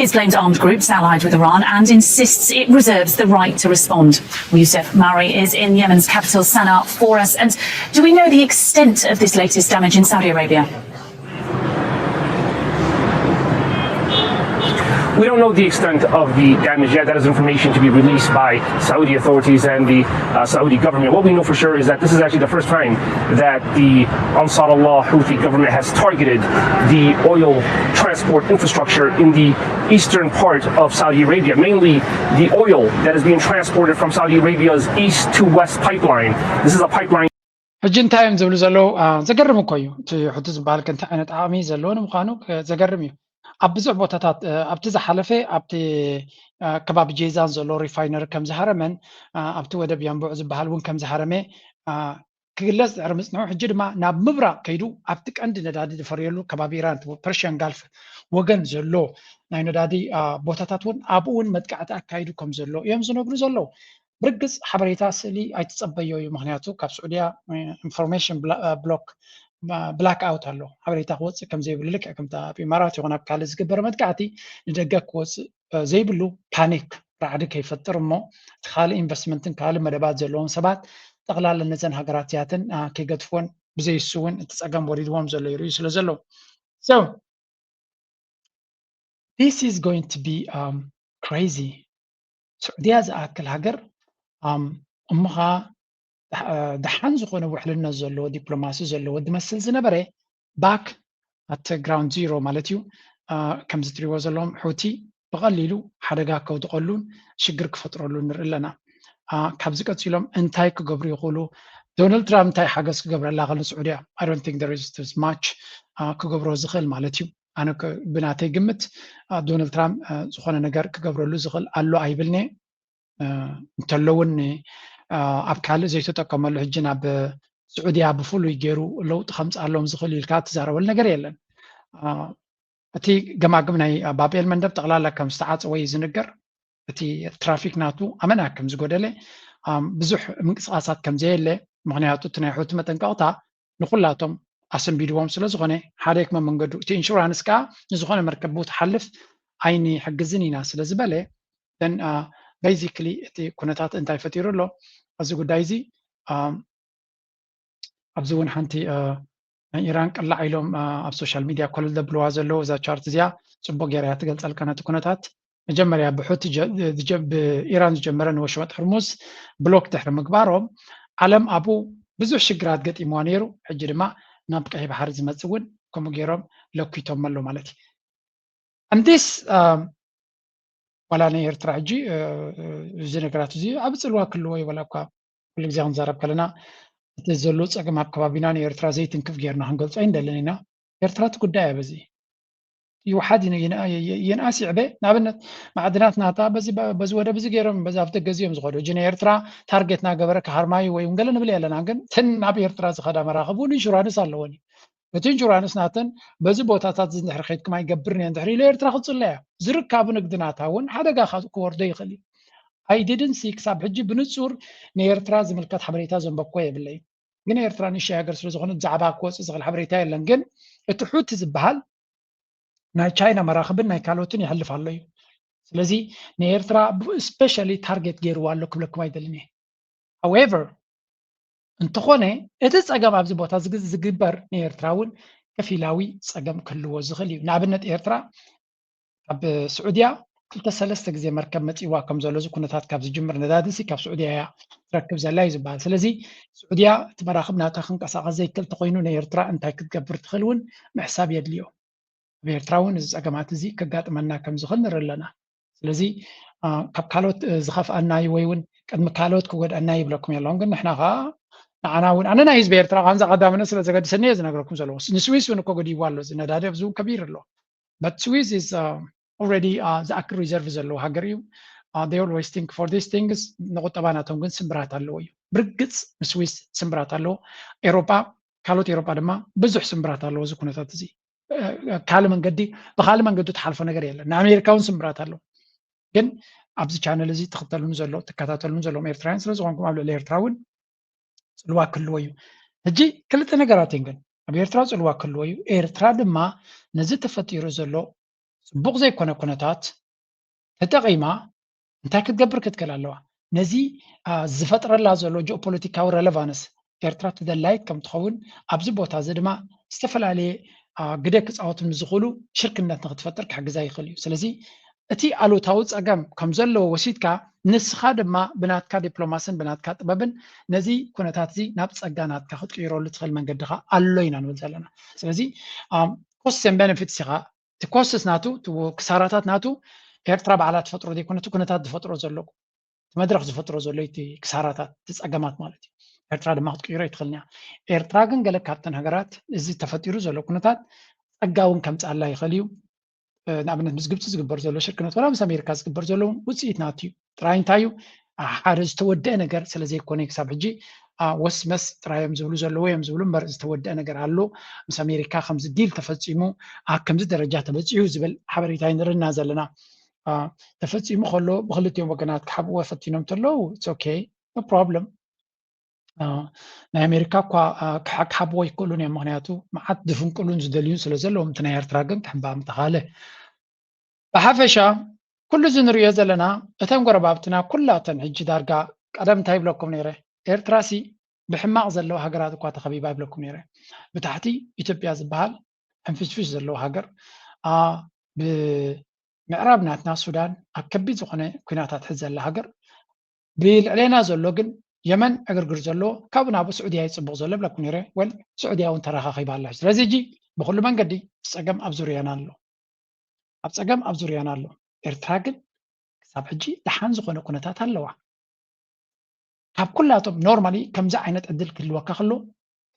It's blamed armed groups allied with Iran and insists it reserves the right to respond. Well, Youssef Mauri is in Yemen's capital Sana'a for us. And do we know the extent of this latest damage in Saudi Arabia? We don't know the extent of the damage yet. That is information to be released by Saudi authorities and the uh, Saudi government. What we know for sure is that this is actually the first time that the Ansarullah Houthi government has targeted the oil transport infrastructure in the eastern part of Saudi Arabia, mainly the oil that is being transported from Saudi Arabia's east to west pipeline. This is a pipeline. ሕጂ እንታይ እዮም ዝብሉ ዘለዉ? ዘገርም እኮ እዩ። እቲ ሕቲ ዝበሃል ከ እንታይ ዓይነት ዓቕሚ ዘለዎ ንምዃኑ ዘገርም እዩ። ኣብ ብዙሕ ቦታታት ኣብቲ ዝሓለፈ ኣብቲ ከባቢ ጄዛን ዘሎ ሪፋይነሪ ከም ዝሃረመን ኣብቲ ወደብ ያንቡዕ ዝበሃል እውን ከም ዝሃረመ ክግለጽ ድሕሪ ምጽንሑ፣ ሕጂ ድማ ናብ ምብራቕ ከይዱ ኣብቲ ቀንዲ ነዳዲ ዝፈርየሉ ከባቢ ኢራን፣ ፐርሽያን ጋልፍ ወገን ዘሎ ናይ ነዳዲ ቦታታት እውን ኣብኡ እውን መጥቃዕቲ ኣካይዱ ከም ዘሎ እዮም ዝነግሩ ዘለዉ። ብርግጽ ሓበሬታ ስእሊ ኣይትጸበዮ እዩ፣ ምክንያቱ ካብ ስዑድያ ኢንፎርሜሽን ብሎክ ብላክ ኣውት ኣሎ፣ ሓበሬታ ክወፅእ ከም ዘይብሉ፣ ልክዕ ከምታ ኣብ ኢማራት ይኹን ኣብ ካልእ ዝግበር መጥቃዕቲ ንደገ ክወፅእ ዘይብሉ ፓኒክ ራዕዲ ከይፈጥር እሞ እቲ ካልእ ኢንቨስትመንትን ካልእ መደባት ዘለዎም ሰባት ጠቕላላ ነዘን ሃገራት እዚኣተን ከይገድፍዎን ብዘይሱ እውን እቲ ፀገም ወሪድዎም ዘሎ ይርእዩ ስለ ዘለዉ። So this is going to be crazy። ስዑድያ ዝኣክል ሃገር እሞ ከዓ ደሓን ዝኾነ ውሕልነት ዘለዎ ዲፕሎማሲ ዘለዎ ዝመስል ዝነበረ ባክ ኣት ግራውንድ ዚሮ ማለት እዩ። ከምዚ ትሪዎ ዘለዎም ሑቲ ብቐሊሉ ሓደጋ ከውድቐሉን ሽግር ክፈጥረሉ ንርኢ ኣለና። ካብዚ ቀፂሎም እንታይ ክገብሩ ይኽእሉ? ዶናልድ ትራምፕ እንታይ ሓገዝ ክገብረላ ክእል ንስዑድያ? I don't think there is much ክገብሮ ዝኽእል ማለት እዩ። ኣነ ብናተይ ግምት ዶናልድ ትራምፕ ዝኾነ ነገር ክገብረሉ ዝኽእል ኣሎ ኣይብልኒ። እንተሎ እውን ኣብ ካልእ ዘይተጠቀመሉ ሕጂ ናብ ስዑድያ ብፍሉይ ገይሩ ለውጢ ከምፅኣሎም ዝኽእል ኢልካ ትዛረበሉ ነገር የለን። እቲ ገማግም ናይ ባብኤል መንደብ ጠቕላላ ከም ዝተዓፀወ እዩ ዝንገር። እቲ ትራፊክ ናቱ ኣመና ከም ዝጎደለ፣ ብዙሕ ምንቅስቃሳት ከም ዘየለ፣ ምክንያቱ እቲ ናይ ሑቲ መጠንቀቕታ ንኩላቶም ኣሰንቢድዎም ስለ ዝኾነ ሓደ ክመ መንገዱ እቲ ኢንሹራንስ ከዓ ንዝኾነ መርከብ ብኡ ትሓልፍ ኣይንሕግዝን ኢና ስለ ዝበለ then basically እቲ ኩነታት እንታይ ፈጢሩ ኣሎ ኣብዚ ጉዳይ እዚ ኣብዚ እውን ሓንቲ ናይ ኢራን ቅላዕ ኢሎም ኣብ ሶሻል ሚድያ ኮለል ዘብልዋ ዘለዉ እዛ ቻርት እዚኣ ፅቡቅ ገይራ እያ ትገልፀልካ ነቲ ኩነታት መጀመርያ ብሑቲ ብኢራን ዝጀመረ ንወሽመጥ ሕርሙዝ ብሎክ ድሕሪ ምግባሮም ዓለም ኣብኡ ብዙሕ ሽግራት ገጢምዋ ነይሩ። ሕጂ ድማ ናብ ቀይ ባሕሪ ዝመፅእ እውን ከምኡ ገይሮም ለኪቶም ኣሎ ማለት እዩ። እንዲስ ዋላ ናይ ኤርትራ ሕጂ እዚ ነገራት እዚ ኣብ ፅልዋ ክልዎ ይበላ እኳ ኩሉ ግዜ ክንዛረብ ከለና እቲ ዘሎ ፀገም ኣብ ከባቢና ንኤርትራ ዘይትንክፍ ጌርና ክንገልፆ ኣይንደልን ኢና። ኤርትራ እቲ ጉዳይ ኣበዚ ይውሓድ ይንኣስ ይዕበ። ንኣብነት ማዕድናት ናታ በዚ ወደብ እዚ ገይሮም በዚ ኣብ ደገ እዚኦም ዝኸዱ ሕጂ ንኤርትራ ታርጌት ናገበረ ክሃርማዩ ወይ እውን ገለ ንብል የለና። ግን ተን ናብ ኤርትራ ዝኸዳ መራኽብ እውን ኢንሹራንስ ኣለወን እዩ። እቲ ኢንሹራንስ ናተን በዚ ቦታታት እዚ እንድሕሪ ከይድኩም ኣይገብርን እየ እንድሕሪ ኢሉ ኤርትራ ክፅለያ ዝርካቡ ንግዲ ናታ እውን ሓደጋ ክወርዶ ይኽእል እዩ። I didn't see ክሳብ ሕጂ ብንፁር ንኤርትራ ዝምልከት ሓበሬታ ዘንበብኮ የብለይ። ግን ኤርትራ ንእሽተይ ሃገር ስለ ዝኾነት ብዛዕባ ክወፅእ ዝኽእል ሓበሬታ የለን። ግን እቲ ሑቲ ዝበሃል ናይ ቻይና መራኽብን ናይ ካልኦትን ይሕልፍ ኣሎ እዩ። ስለዚ ንኤርትራ ስፔሻሊ ታርጌት ገይርዋ ኣሎ ክብለኩም ኣይደልን እየ። However እንተኾነ እቲ ፀገም ኣብዚ ቦታ ዝግበር ንኤርትራ እውን ከፊላዊ ፀገም ክህልዎ ዝኽእል እዩ። ንኣብነት ኤርትራ ኣብ ስዑድያ ክልተ ሰለስተ ግዜ መርከብ መፂዋ ከም ዘሎ እዚ ኩነታት ካብ ዝጅምር ነዳዲ ሲ ካብ ስዑድያ እያ ትረክብ ዘላ እዩ ዝበሃል። ስለዚ ስዑድያ እቲ መራኽብ ናታ ክንቀሳቐስ ዘይክእል ተኮይኑ ንኤርትራ እንታይ ክትገብር ትኽእል እውን ምሕሳብ የድልዮ። ኣብ ኤርትራ እውን እዚ ፀገማት እዚ ከጋጥመና ከም ዝኽእል ንርኢ ኣለና። ስለዚ ካብ ካልኦት ዝኸፍኣና እዩ ወይ እውን ቅድሚ ካልኦት ክጎድኣና ይብለኩም የለኹን። ግን ንሕና ከዓ ንዓና እውን ኣነ ናይ ህዝቢ ኤርትራ ከምዚ ቀዳምነት ስለ ዘገድሰኒ እየ ዝነግረኩም ዘለዎ። ንስዊስ እውን እኮ ገዲይዋ ኣሎ እዚ ነዳዲ ኣብዚ እውን ከቢር ኣሎ። But Swiss is already ዝኣክል ሪዘርቭ ዘለዎ ሃገር እዩ። They always think for these things። ንቁጠባ ናቶም ግን ስምብራት ኣለዎ እዩ። ብርግፅ ንስዊስ ስምብራት ኣለዎ። ኤሮጳ ካልኦት ኤሮጳ ድማ ብዙሕ ስምብራት ኣለዎ እዚ ኩነታት እዚ። ካልእ መንገዲ ብካልእ መንገዲ ትሓልፎ ነገር የለን። ንኣሜሪካ እውን ስምብራት ኣለዎ። ግን ኣብዚ ቻነል እዚ ትኽተሉን ዘሎ ትከታተሉን ዘለዎም ኤርትራውያን ስለ ዝኾንኩም ኣብ ልዕሊ ኤርትራ እውን ፅልዋ ክህልዎ እዩ። ሕጂ ክልተ ነገራት እየን ግን ኣብ ኤርትራ ፅልዋ ክህልዎ እዩ። ኤርትራ ድማ ነዚ ተፈጢሩ ዘሎ ፅቡቕ ዘይኮነ ኩነታት ተጠቒማ እንታይ ክትገብር ክትክእል ኣለዋ? ነዚ ዝፈጥረላ ዘሎ ጂኦፖለቲካዊ ረለቫንስ ኤርትራ ተደላይት ከም ትኸውን ኣብዚ ቦታ እዚ ድማ ዝተፈላለየ ግደ ክፃወቱ ዝኽእሉ ሽርክነት ንክትፈጥር ክሕግዛ ይኽእል እዩ። ስለዚ እቲ ኣሉታዊ ፀገም ከም ዘለዎ ወሲድካ ንስኻ ድማ ብናትካ ዲፕሎማስን ብናትካ ጥበብን ነዚ ኩነታት እዚ ናብ ፀጋ ናትካ ክትቅይረሉ ትኽእል መንገዲ ኸዓ ኣሎ ኢና ንብል ዘለና። ስለዚ ኮስት ን ቤነፊትስ ኢኻ እቲ ኮስትስ ናቱ ክሳራታት ናቱ ኤርትራ ባዕላ ትፈጥሮ ዘይኮነ እቲ ኩነታት ዝፈጥሮ ዘሎ መድረኽ ዝፈጥሮ ዘሎ እቲ ክሳራታት እቲ ፀገማት ማለት እዩ። ኤርትራ ድማ ክትቅይሮ ኣይትኽእልን እያ። ኤርትራ ግን ገለ ካብተን ሃገራት እዚ ተፈጢሩ ዘሎ ኩነታት ፀጋ እውን ከምፅኣላ ይኽእል እዩ። ንኣብነት ምስ ግብፂ ዝግበር ዘሎ ሽርክነት ዋላ ምስ ኣሜሪካ ዝግበር ዘሎ እውን ውፅኢት ናቱ እዩ። ጥራይ እንታይ እዩ ሓደ ዝተወደአ ነገር ስለዘይኮነ ክሳብ ሕጂ ወስመስ ጥራይ እዮም ዝብሉ ዘለዉ እዮም ዝብሉ እምበር ዝተወደአ ነገር ኣሎ። ምስ ኣሜሪካ ከምዚ ዲል ተፈፂሙ ኣብ ከምዚ ደረጃ ተበፂሑ ዝብል ሓበሬታ ይንርና ዘለና። ተፈፂሙ ከሎ ብክልቲኦም ወገናት ክሓብእዎ ፈቲኖም ተለዉ ኦኬ ኖ ፕሮብለም። ናይ ኣሜሪካ እኳ ክሓብዎ ይክእሉን እዮም፣ ምክንያቱ መዓት ዝፍንቅሉን ዝደልዩን ስለ ዘለዎም፣ እቲ ናይ ኤርትራ ግን ክሕባእ ምተኻለ። ብሓፈሻ ኩሉ እዚ ንሪኦ ዘለና እተን ጎረባብትና ኩላተን ሕጂ ዳርጋ ቀደም እንታይ ይብለኩም ነይረ? ኤርትራሲ ብሕማቕ ዘለዋ ሃገራት እኳ ተኸቢባ ይብለኩም ነይረ። ብታሕቲ ኢትዮጵያ ዝበሃል ሕንፍሽፍሽ ዘለዎ ሃገር፣ ብምዕራብ ናትና ሱዳን ኣብ ከቢድ ዝኾነ ኩናታት ሕዚ ዘላ ሃገር፣ ብልዕሌና ዘሎ ግን የመን ዕግርግር ዘሎ ካብኡ ናብኡ ስዑድያ ይፅቡቕ ዘሎ ይብለኩም ነይረ። ወል ስዑድያ እውን ተረኻኺባ ኣላ። ስለዚ ሕጂ ብኩሉ መንገዲ ጸገም ኣብ ዙርያና ኣሎ። ኣብ ጸገም ኣብ ዙርያና ኣሎ። ኤርትራ ግን ክሳብ ሕጂ ደሓን ዝኾነ ኩነታት ኣለዋ። ካብ ኩላቶም ኖርማሊ ከምዚ ዓይነት ዕድል ክህልወካ ከሎ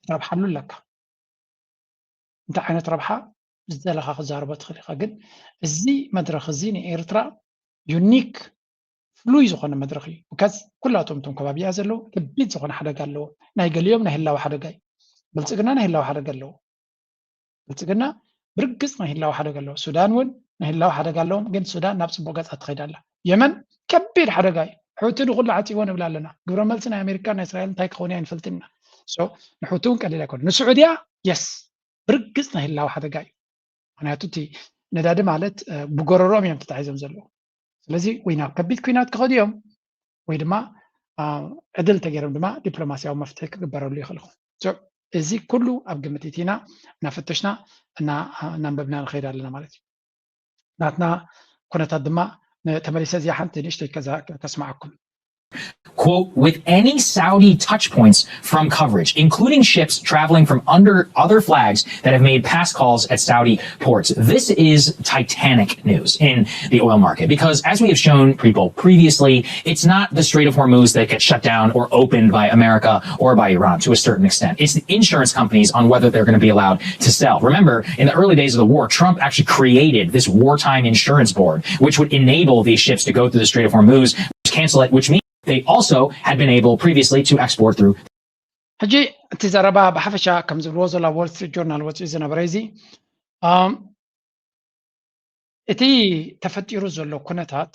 ክትረብሓሉ ኣለካ። እንታይ ዓይነት ረብሓ ዝደለኻ ክዛረቦ ትኽእል ኢኻ። ግን እዚ መድረኽ እዚ ንኤርትራ ዩኒክ ፍሉይ ዝኾነ መድረኽ እዩ። ብካዝ ኩላቶም እቶም ከባቢያ ዘለዉ ከቢድ ዝኾነ ሓደጋ ኣለዎ። ናይ ገሊኦም ናይ ህላዊ ሓደጋ እዩ። ብልጽግና ናይ ህላዊ ሓደጋ ኣለዎ። ብልጽግና ብርግጽ ናይ ህላዊ ሓደጋ ኣለዎ። ሱዳን እውን ናይ ህላዊ ሓደጋ ኣለዎም። ግን ሱዳን ናብ ጽቡቕ ገጻ ትኸይድ ኣላ። የመን ከቢድ ሓደጋ እዩ። ሑቲ ንኹሉ ዓጺዎ ንብል ኣለና። ግብረ መልሲ ናይ ኣሜሪካ ናይ እስራኤል እንታይ ክኸውን እዩ ኣይንፈልጥን ኢና። ንሑቲ እውን ቀሊል ኣይኮነ። ንስዑድያ የስ ብርግጽ ናይ ህላዊ ሓደጋ እዩ። ምክንያቱ እቲ ነዳዲ ማለት ብጎረሮም እዮም ተታሒዞም ዘለዉ። ስለዚ ወይ ናብ ከቢድ ኩናት ክኸዱ እዮም ወይ ድማ ዕድል ተገይሮም ድማ ዲፕሎማሲያዊ መፍትሒ ክግበረሉ ይኽእል። እዚ ኩሉ ኣብ ግምት እቲና እናፈተሽና እናንበብና ንኸይድ ኣለና ማለት እዩ። ናትና ኩነታት ድማ ተመሊሰ እዚኣ ሓንቲ ንእሽተይ ከስማዓኩም። Quote, with any Saudi touchpoints from coverage, including ships traveling from under other flags that have made past calls at Saudi ports. This is Titanic news in the oil market because, as we have shown people previously, it's not the Strait of Hormuz that gets shut down or opened by America or by Iran to a certain extent. It's the insurance companies on whether they're going to be allowed to sell. Remember, in the early days of the war, Trump actually created this wartime insurance board, which would enable these ships to go through the Strait of Hormuz, cancel it, which means they also had been able previously to export through. ሕጂ እቲ ዘረባ ብሓፈሻ ከም ዝብልዎ ዘሎ ዎል ስትሪት ጆርናል ወፅኡ ዝነበረ እዚ እቲ ተፈጢሩ ዘሎ ኩነታት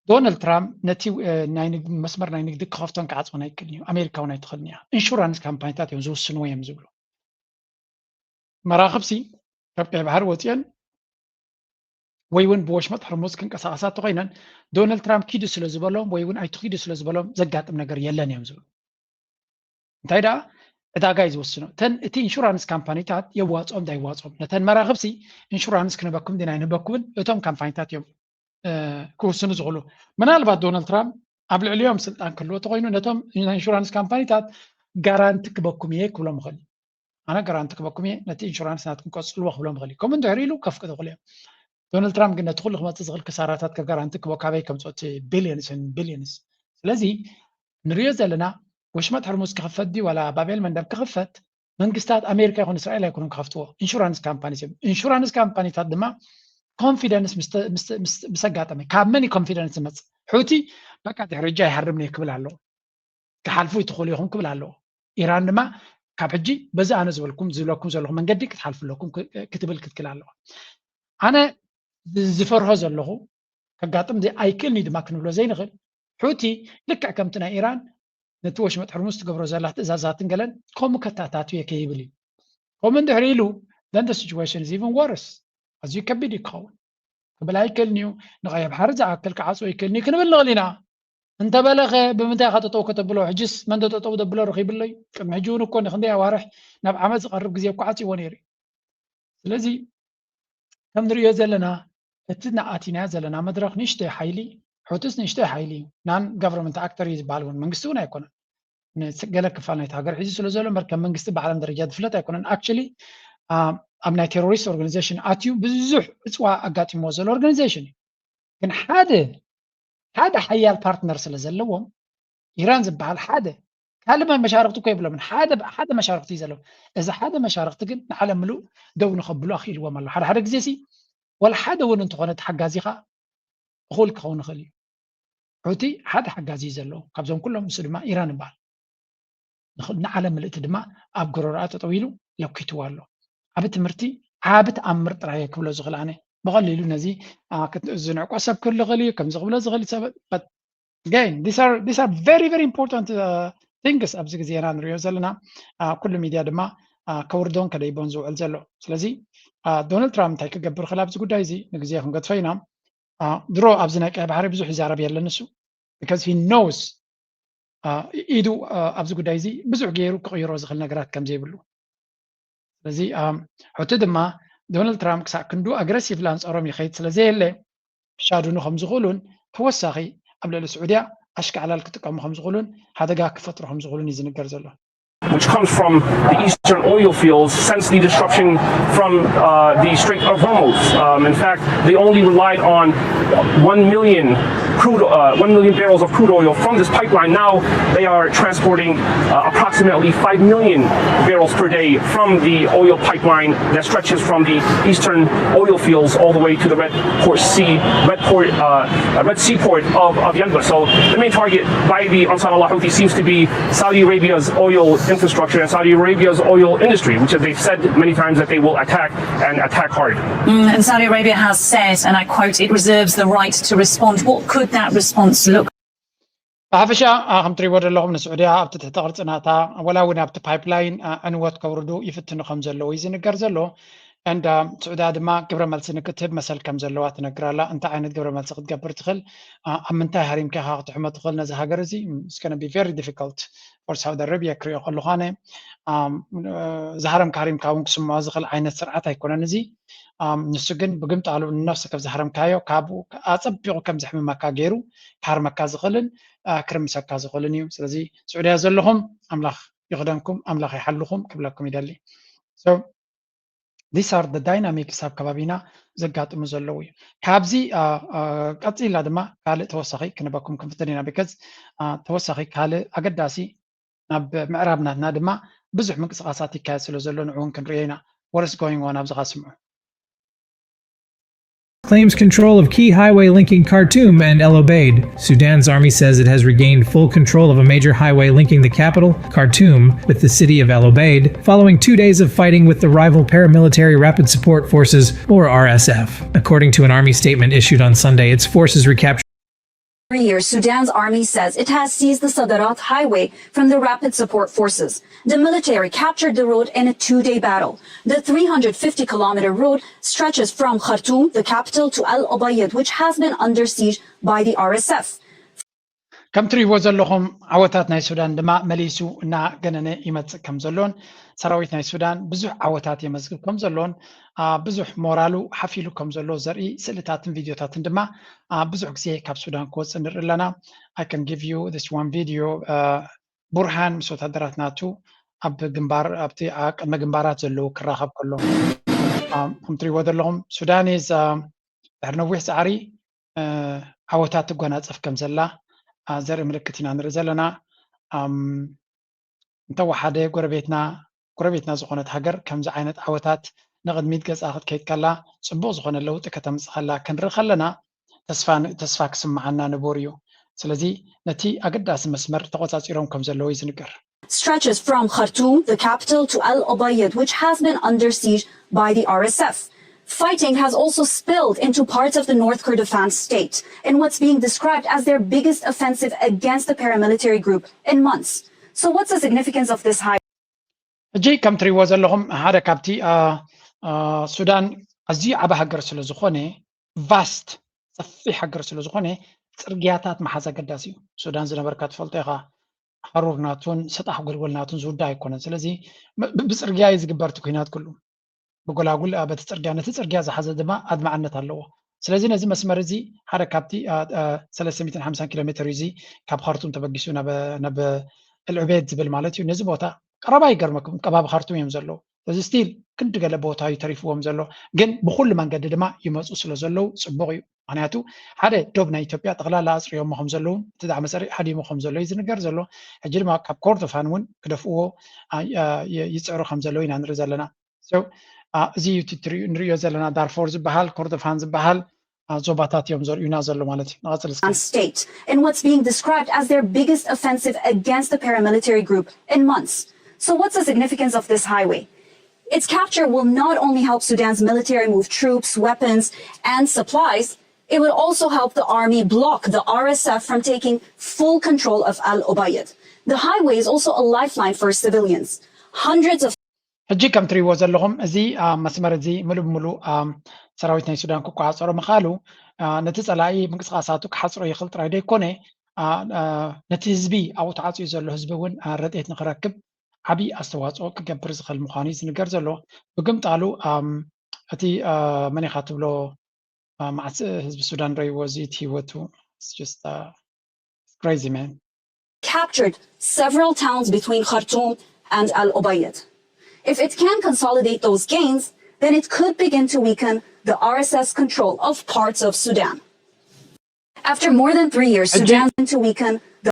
ዶናልድ ትራምፕ ነቲ መስመር ናይ ንግዲ ክኸፍቶን ክዓፅወን ኣይክእልን እዩ። ኣሜሪካ እውን ኣይትኽእልን እያ። ኢንሹራንስ ካምፓኒታት እዮም ዝውስንዎ እዮም ዝብሉ። መራኽብሲ ካብ ቀይ ባሕሪ ወፅየን ወይ እውን ብወሽመጥ ሕርሙዝ ክንቀሳቐሳ ተኮይነን ዶናልድ ትራምፕ ኪዱ ስለ ዝበሎም ወይ እውን ኣይትኺዱ ስለ ዝበሎም ዘጋጥም ነገር የለን እዮም ዝብሉ። እንታይ ደኣ ዕዳጋ እዩ ዝወስኖ። እተን እቲ ኢንሹራንስ ካምፓኒታት የዋፅኦም ዳይዋፅኦም ነተን መራኽብሲ ኢንሹራንስ ክንበኩም ዲና ይንበኩምን እቶም ካምፓኒታት እዮም ክውስኑ ዝኽእሉ። ምናልባት ዶናልድ ትራምፕ ኣብ ልዕሊኦም ስልጣን ክህልዎ ተኮይኑ ነቶም ናይ ኢንሹራንስ ካምፓኒታት ጋራንቲ ክበኩም እየ ክብሎም ይኽእል። ኣነ ጋራንቲ ክበኩም እየ፣ ነቲ ኢንሹራንስ ናትኩም ቀፅልዎ ክብሎም ይኽእል። ከምኡ እንድሕር ኢሉ ከፍቅዱ ይኽእሉ እዮም። ዶናልድ ትራምፕ ግን ነቲ ኩሉ ክመፅእ ዝኽእል ክሳራታት ከጋራንቲ ክቦ ካበይ ከምፅኦ እቲ ቢልዮንስን ቢልዮንስ። ስለዚ ንሪኦ ዘለና ወሽመጥ ሕርሙዝ ክኽፈት ድዩ ዋላ ባቤል መንደብ ክኽፈት መንግስታት ኣሜሪካ ይኹን እስራኤል ኣይኮኑን ክኸፍትዎ፣ ኢንሹራንስ ካምፓኒስ እዮም። ኢንሹራንስ ካምፓኒታት ድማ ኮንፊደንስ ምስ ኣጋጠመ ካብ መን ኮንፊደንስ ዝመፅእ? ሑቲ በቃ ድሕሪ ሕጂ ኣይሃርምን እየ ክብል ኣለዎ። ክሓልፉ ይትኽእሉ ኢኹም ክብል ኣለዎ። ኢራን ድማ ካብ ሕጂ በዚ ኣነ ዝበልኩም ዝብለኩም ዘለኹ መንገዲ ክትሓልፉ ኣለኩም ክትብል ክትክል ኣለዋ። ኣነ ዝፈርሆ ዘለኹ ከጋጥም ኣይክእልኒ ድማ ክንብሎ ዘይንኽእል ሑቲ ልክዕ ከምቲ ናይ ኢራን ነቲ ወሽመጥ ሕርሙዝ ትገብሮ ዘላ ትእዛዛትን ገለን ከምኡ ከታታትየ ከይብል እዩ። ከምኡ እንድሕር ኢሉ then the situation is even worse ኣዝዩ ከቢድ እዩ ክኸውን። ክብል ኣይክእልን እዩ። ንቀይሕ ባሕሪ ዝኣክል ክዓፅዎ ይክእልን እዩ ክንብል ንኽእል ኢና። እንተበለኸ ብምንታይ ኢኻ ጠጠው ከተብሎ? ሕጅስ መን ዶ ጠጠው ዘብሎ ረኺብሎ እዩ? ቅድሚ ሕጂ እውን እኮ ንክንደይ ኣዋርሕ ናብ ዓመት ዝቐርብ ግዜ እኮ ዓፅዎ ነይሩ እዩ። ስለዚ ከም ንሪኦ ዘለና እቲ ንኣቲናዮ ዘለና መድረኽ ንእሽተይ ሓይሊ ሑትስ ንእሽተይ ሓይሊ እዩ። ናን ጋቨርንመንት ኣክተር እዩ ዝበሃል እውን መንግስቲ እውን ኣይኮነን። ንገለ ክፋል ናይቲ ሃገር ሒዙ ስለ ዘሎ እምበር ከም መንግስቲ ብዓለም ደረጃ ዝፍለጥ ኣይኮነን። ኣክቹሊ ኣብ ናይ ቴሮሪስት ኦርጋኒዜሽን ኣትዩ ብዙሕ ዕፅዋ ኣጋጢምዎ ዘሎ ኦርጋኒዜሽን እዩ። ግን ሓደ ሓደ ሓያል ፓርትነር ስለ ዘለዎም ኢራን ዝበሃል ሓደ ካልእ መሻርክቲ እኮ የብሎምን። ሓደ ሓደ መሻርክቲ እዩ ዘለዎም። እዚ ሓደ መሻርክቲ ግን ንዓለም ምሉእ ደው ንኸብሉ ኣኽኢልዎም ኣሎ። ሓደ ሓደ ግዜ ሲ ወላ ሓደ እውን እንተኾነ ተሓጋዚኻ እኹል ክኸውን ይኽእል እዩ። ሑቲ ሓደ ሓጋዚ እዩ ዘለዎ። ካብዞም ኩሎም ንሱ ድማ ኢራን ይበሃል። ንዓለም ምልእቲ ድማ ኣብ ጎረሮኣ ጠጠው ኢሉ ለኪትዋ ኣሎ። ዓቢ ትምህርቲ፣ ዓቢ ተኣምር ጥራይ እየ ክብሎ ዝኽእል ኣነ። ብቐሊሉ ነዚ ዝንዕቆ ሰብ ክህሉ ይኽእል እዩ፣ ከምዚ ክብሎ ዝኽእል ሰብ። Again, these are very very important things ኣብዚ ግዜና ንሪኦ ዘለና። ኩሉ ሚድያ ድማ ከውርዶን ከደይቦን ዝውዕል ዘሎ። ስለዚ ዶናልድ ትራምፕ እንታይ ክገብር ክእል ኣብዚ ጉዳይ እዚ ንግዜ ክንገድፎ ኢና። ድሮ ኣብዚ ናይ ቀይ ባሕሪ ብዙሕ ይዛረብ የለን ንሱ፣ because he knows ኢዱ ኣብዚ ጉዳይ እዚ ብዙሕ ገይሩ ክቕይሮ ዝኽእል ነገራት ከም ዘይብሉ። ስለዚ ሑቲ ድማ ዶናልድ ትራምፕ ክሳዕ ክንዱ ኣግረሲቭሊ ኣንጻሮም ይኸይድ ስለ ዘየለ ክሻድኑ ከም ዝኽእሉን ተወሳኺ ኣብ ልዕሊ ስዑድያ ኣሽካዕላል ክጥቀሙ ከም ዝኽእሉን ሓደጋ ክፈጥሩ ከም ዝኽእሉን እዩ ዝንገር ዘሎ። which comes from the eastern oil fields since the disruption from uh, the Strait of Hormuz. Um, in fact, they only relied on one million crude, uh, one million barrels of crude oil from this pipeline. Now they are transporting uh, approximately five million barrels per day from the oil pipeline that stretches from the eastern oil fields all the way to the Red Port Sea, Red Port, uh, Red Seaport of, of Yanbu. So the main target by the Ansar Allah Houthi seems to be Saudi Arabia's oil infrastructure and Saudi Arabia's oil industry, which they've said many times that they will attack and attack hard. Mm, and Saudi Arabia has said, and I quote, it reserves the right to respond. What could that response look ብሓፈሻ ከም ትሪእዎ ዘለኹም ንስዑድያ ኣብቲ ትሕቲ ቅርፂ ናታ ወላ እውን ኣብቲ ፓይፕላይን ዕንወት ከውርዱ ይፍትኑ ከም ዘለዉ እዩ ዝንገር ዘሎ። And ስዑድያ ድማ ግብረ መልሲ ንክትህብ መሰል ከም ዘለዋ ትነግር ኣላ። እንታይ ዓይነት ግብረ መልሲ ክትገብር ትኽእል፣ ኣብ ምንታይ ሃሪምካ ኢኻ ክትሕሞ ትኽእል ነዚ ሃገር እዚ? It's gonna be very difficult for Saudi Arabia ክሪኦ ከለኹ ኣነ። ዝሃረምካ ሃሪምካ እውን ክስምዖ ዝኽእል ዓይነት ስርዓት ኣይኮነን እዚ። ንሱ ግን ብግምጣሉ ንነፍሲ ከም ዝሃረምካዮ ካብኡ ኣጸቢቑ ከም ዘሕምመካ ገይሩ ክሃርመካ ዝኽእልን ክርምሰካ ዝኽእልን እዩ። ስለዚ ስዑድያ ዘለኹም ኣምላኽ ይኽደንኩም፣ ኣምላኽ ይሓልኹም ክብለኩም ይደሊ። So these are the dynamics ኣብ ከባቢና ዘጋጥሙ ዘለዉ እዩ። ካብዚ ቀፂልና ድማ ካልእ ተወሳኺ ክንበኩም ክንፍትን ኢና። Because ተወሳኺ ካልእ ኣገዳሲ ናብ ምዕራብ ናትና ድማ ብዙሕ ምንቅስቃሳት ይካየድ ስለ ዘሎ ንዑ እውን ክንሪኦ ኢና። What is going on ኣብዚ ኻስምዑ። Claims control of key highway linking Khartoum and El Obeid. Sudan's army says it has regained full control of a major highway linking the capital, Khartoum, with the city of El Obeid, following two days of fighting with the rival paramilitary Rapid Support Forces, or R S F. According to an army statement issued on Sunday, its forces recaptured Three years, Sudan's army says it has seized the Sadarat highway from the Rapid Support Forces. The military captured the road in a two-day battle. The three hundred fifty kilometer road stretches from Khartoum, the capital, to Al Ubaid, which has been under siege by the R S F. ከም ትሪእዎ ዘለኹም ዓወታት ናይ ሱዳን ድማ መሊሱ እናገነነ ይመፅእ ከም ዘሎን ሰራዊት ናይ ሱዳን ብዙሕ ዓወታት የመዝግብ ከም ዘሎን ብዙሕ ሞራሉ ሓፊሉ ከም ዘሎ ዘርኢ ስእልታትን ቪድዮታትን ድማ ብዙሕ ግዜ ካብ ሱዳን ክወፅእ ንርኢ ኣለና። I can give you this one video. ቡርሃን ምስ ወታደራት ናቱ ኣብ ግንባር ኣብቲ ቅድመ ግንባራት ዘለዉ ክራኸብ ከሎ ከም ትሪእዎ ዘለኹም ሱዳን is ድሕሪ ነዊሕ ፃዕሪ ዓወታት ትጎናፀፍ ከም ዘላ ዘርኢ ምልክት ኢና ንርኢ ዘለና። እንተወሓደ ጎረቤትና ጎረቤትና ዝኾነት ሃገር ከምዚ ዓይነት ዓወታት ንቕድሚት ገፃ ክትከይድ ከላ ፅቡቕ ዝኾነ ለውጢ ከተምፅእ ከላ ክንርኢ ከለና ተስፋ ተስፋ ክስምዓና ንቡር እዩ። ስለዚ ነቲ ኣገዳሲ መስመር ተቖፃፂሮም ከም ዘለዉ እዩ ዝንገር። stretches from Khartoum, the capital, to Al Ubaid, which has been under siege by the R S F. Fighting has also spilled into parts of the North Kordofan state in what's being described as their biggest offensive against the paramilitary group in months. So, what's the significance of this high? ሕጂ ከም ትሪእዎ ዘለኹም ሓደ ካብቲ ሱዳን ኣዝዩ ዓቢ ሃገር ስለ ዝኾነ vast ሰፊሕ ሃገር ስለ ዝኾነ ፅርግያታት ምሓዝ ኣገዳሲ እዩ። ሱዳን ዝነበርካ ትፈልጦ ኢኻ። ሃሩር ናቱን ሰጣሕ ጎልጎል ናቱን ዝውዳእ ኣይኮነን። ስለዚ ብፅርግያ እዩ ዝግበር እቲ ኩናት ኩሉ ብጎላጉል በቲ ፅርግያ ነቲ ፅርግያ ዝሓዘ ድማ ኣድማዕነት ኣለዎ። ስለዚ ነዚ መስመር እዚ ሓደ ካብቲ ሰለስተ ሚእትን ሓምሳን ኪሎ ሜትር እዩ እዚ ካብ ካርቱም ተበጊሱ ናብ ኤልዑቤድ ዝብል ማለት እዩ። ነዚ ቦታ ቀረባ ይገርመኩም ከባቢ ካርቱም እዮም ዘለዉ። እዚ ስቲል ክንዲ ገለ ቦታ እዩ ተሪፍዎም ዘሎ፣ ግን ብኩሉ መንገዲ ድማ ይመፁ ስለ ዘለዉ ፅቡቕ እዩ። ምክንያቱ ሓደ ዶብ ናይ ኢትዮጵያ ጠቕላላ ኣፅሪዮሞ ከም ዘለዉ፣ እቲ ዳዕመ ሰሪዕ ሃዲሙ ከም ዘሎ እዩ ዝንገር ዘሎ። ሕጂ ድማ ካብ ኮርዶፋን እውን ክደፍእዎ ይፅዕሩ ከም ዘለዉ ኢና ንርኢ ዘለና። እዚ እዩ እቲ ንሪኦ ዘለና ዳርፎር ዝበሃል፣ ኮርዶፋን ዝበሃል ዞባታት እዮም ዘርእዩና ዘሎ ማለት እዩ። ንቐፅል እስኪ። State in what's being described as their biggest offensive against the paramilitary group in months. So what's the significance of this highway? Its capture will not only help Sudan's military move troops, weapons, and supplies, it would also help the army block the R S F from taking full control of Al Ubaid. The highway is also a lifeline for civilians. Hundreds of ሕጂ ከም ትሪእዎ ዘለኹም እዚ መስመር እዚ ሙሉ ብሙሉ ሰራዊት ናይ ሱዳን ክቆፃፀሮ ምኽኣሉ ነቲ ፀላኢ ምንቅስቃሳቱ ክሓፅሮ ይኽእል ጥራይ ዘይኮነ ነቲ ህዝቢ ኣብኡ ተዓፅዩ ዘሎ ህዝቢ እውን ረድኤት ንክረክብ ዓብዪ ኣስተዋፅኦ ክገብር ዝኽእል ምዃኑ እዩ ዝንገር ዘሎ። ብግምጣሉ እቲ መን ኢኻ ትብሎ መዓት ህዝቢ ሱዳን ረይዎ እዚ እቲ ህይወቱ crazy man captured several towns between Khartoum and Al Ubaid. If it can consolidate those gains, then it could begin to weaken the R S F's control of parts of Sudan. After more than three years, Sudan to weaken the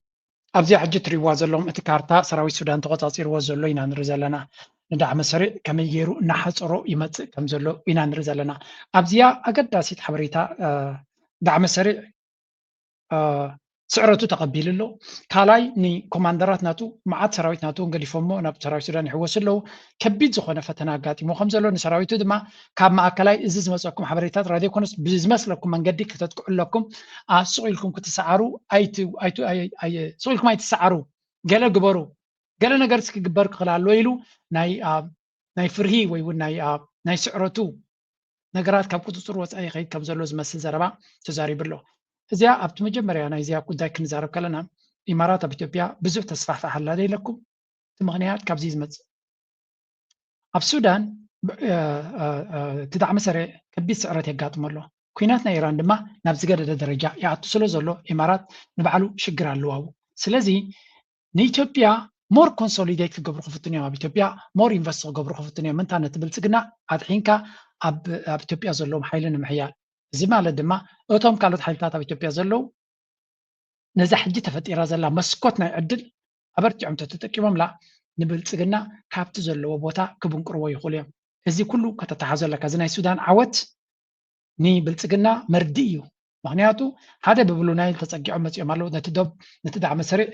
ኣብዚኣ ሕጂ ትሪእዋ ዘለኹም እቲ ካርታ ሰራዊት ሱዳን ተቆፃፂርዎ ዘሎ ኢና ንርኢ ዘለና። ንዳዕመ ሰሪዕ ከመይ ገይሩ እናሓፀሮ ይመፅእ ከም ዘሎ ኢና ንርኢ ዘለና። ኣብዚኣ ኣገዳሲት ሓበሬታ ዳዕመ ሰሪዕ ስዕረቱ ተቐቢሉ ኣሎ። ካልኣይ ንኮማንደራት ናቱ መዓት ሰራዊት ናቱ እውን ገዲፎሞ ናብ ሰራዊት ሱዳን ይሕወሱ ኣለዉ። ከቢድ ዝኾነ ፈተና ኣጋጢሞ ከም ዘሎ ንሰራዊቱ ድማ ካብ ማእከላይ እዚ ዝመፀኩም ሓበሬታ ጥራይ ዘይኮነስ ብዝመስለኩም መንገዲ ክተጥቅዑ ኣለኩም። ስቕ ኢልኩም ክትሰዓሩ ስቕ ኢልኩም ኣይትሰዓሩ፣ ገለ ግበሩ፣ ገለ ነገር ክግበር ክኽእል ኣለዎ ኢሉ ናይ ፍርሂ ወይ እውን ናይ ስዕረቱ ነገራት ካብ ቁፅፅር ወፃኢ ይኸይድ ከም ዘሎ ዝመስል ዘረባ ተዛሪቡ ኣሎ። እዚኣ ኣብቲ መጀመርያ ናይዚኣ ጉዳይ ክንዛረብ ከለና ኢማራት ኣብ ኢትዮጵያ ብዙሕ ተስፋሕፍሕ ኣላ ዶ ኢለኩም? እቲ ምኽንያት ካብዚ ዝመፅእ ኣብ ሱዳን እቲ ዳዕመ ሰሪዕ ከቢድ ስዕረት የጋጥሞ ኣሎ። ኩናት ናይ ኢራን ድማ ናብ ዝገደደ ደረጃ ይኣቱ ስለ ዘሎ ኢማራት ንባዕሉ ሽግር ኣለዋ ኣብኡ። ስለዚ ንኢትዮጵያ more consolidate ክገብሩ ክፍትኑ እዮም። ኣብ ኢትዮጵያ more invest ክገብሩ ክፍትኑ እዮም። ምንታ ነቲ ብልፅግና ኣድሒንካ ኣብ ኢትዮጵያ ዘለዎም ሓይሊ ንምሕያል። እዚ ማለት ድማ እቶም ካልኦት ሓይልታት ኣብ ኢትዮጵያ ዘለዉ ነዛ ሕጂ ተፈጢራ ዘላ መስኮት ናይ ዕድል ኣበርቲዖም ተተጠቂሞምላ ንብልፅግና ካብቲ ዘለዎ ቦታ ክብንቅርዎ ይኽእሉ እዮም። እዚ ኩሉ ከተተሓዞ ኣለካ። እዚ ናይ ሱዳን ዓወት ንብልፅግና መርድእ እዩ። ምክንያቱ ሓደ ብብሉ ናይል ተፀጊዖም መፂኦም ኣለዉ። ነቲ ዶብ ነቲ ዳዕመ ሰሪዕ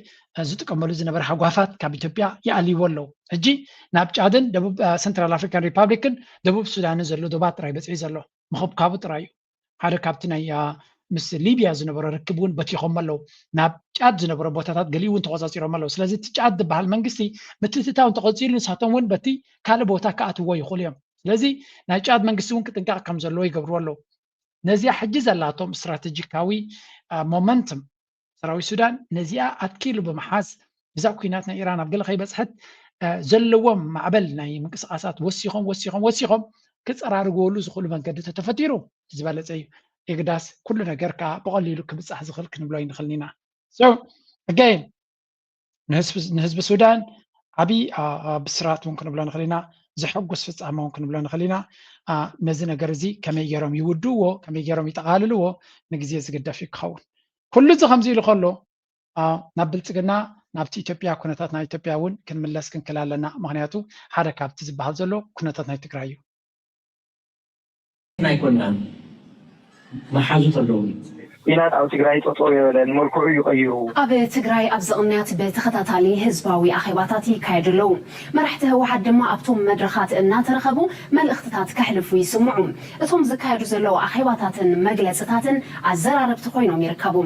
ዝጥቀመሉ ዝነበረ ሃጓፋት ካብ ኢትዮጵያ ይኣልይዎ ኣለዉ። ሕጂ ናብ ጫድን ደቡብ ሰንትራል ኣፍሪካን ሪፓብሊክን ደቡብ ሱዳንን ዘሎ ዶባት ጥራይ በፂሑ ዘሎ ምኽብካቡ ጥራይ እዩ። ሓደ ካብቲ ናይ ምስ ሊብያ ዝነበሮ ርክብ እውን በቲኾም ኣለዉ። ናብ ጫድ ዝነበሮ ቦታታት ገሊኡ እውን ተቆፃፂሮም ኣለዉ። ስለዚ እቲ ጫድ ዝበሃል መንግስቲ ምትእትታው እንተቐፂሉ ንሳቶም እውን በቲ ካልእ ቦታ ክኣትዎ ይኽእሉ እዮም። ስለዚ ናይ ጫድ መንግስቲ እውን ክጥንቀቕ ከም ዘለዎ ይገብርዎ ኣለዉ። ነዚኣ ሕጂ ዘላቶም ስትራቴጂካዊ ሞመንትም ሰራዊት ሱዳን ነዚኣ ኣትኪሉ ብምሓዝ ብዛዕ ኩናት ናይ ኢራን ኣብ ገለ ከይበፅሐት ዘለዎም ማዕበል ናይ ምንቅስቃሳት ወሲኾም ወሲኾም ወሲኾም ክፀራርግወሉ ዝኽእሉ መንገዲ ተተፈጢሩ ዝበለፀ እዩ። የግዳስ ኩሉ ነገር ከዓ ብቐሊሉ ክብፃሕ ዝኽእል ክንብሎ ኣይንኽእልን ኢና። ኣጋይን ንህዝቢ ሱዳን ዓብዪ ብስራት እውን ክንብሎ ንኽእል ኢና። ዘሐጉስ ፍፃመ እውን ክንብሎ ንኽእል ኢና። ነዚ ነገር እዚ ከመይ ገይሮም ይውድእዎ፣ ከመይ ገይሮም ይጠቓልልዎ ንግዜ ዝግደፍ እዩ ክኸውን። ኩሉ እዚ ከምዚ ኢሉ ከሎ ናብ ብልፅግና ናብቲ ኢትዮጵያ ኩነታት ናይ ኢትዮጵያ እውን ክንምለስ ክንክል ኣለና። ምክንያቱ ሓደ ካብቲ ዝበሃል ዘሎ ኩነታት ናይ ትግራይ እዩ። ኣይኮናን መሓዙት ኣለዉ። ኲናት ኣብ ትግራይ ጠጠው የበለን፣ መልክዑ እዩ ቀይሩ። ኣብ ትግራይ ኣብዚ ቅንያት ብተኸታታሊ ህዝባዊ ኣኼባታት ይካየዱ ኣለዉ። መራሕቲ ህወሓት ድማ ኣብቶም መድረኻት እናተረኸቡ መልእኽትታት ከሕልፉ ይስምዑ። እቶም ዝካየዱ ዘለዉ ኣኼባታትን መግለፅታትን ኣዘራረብቲ ኮይኖም ይርከቡ።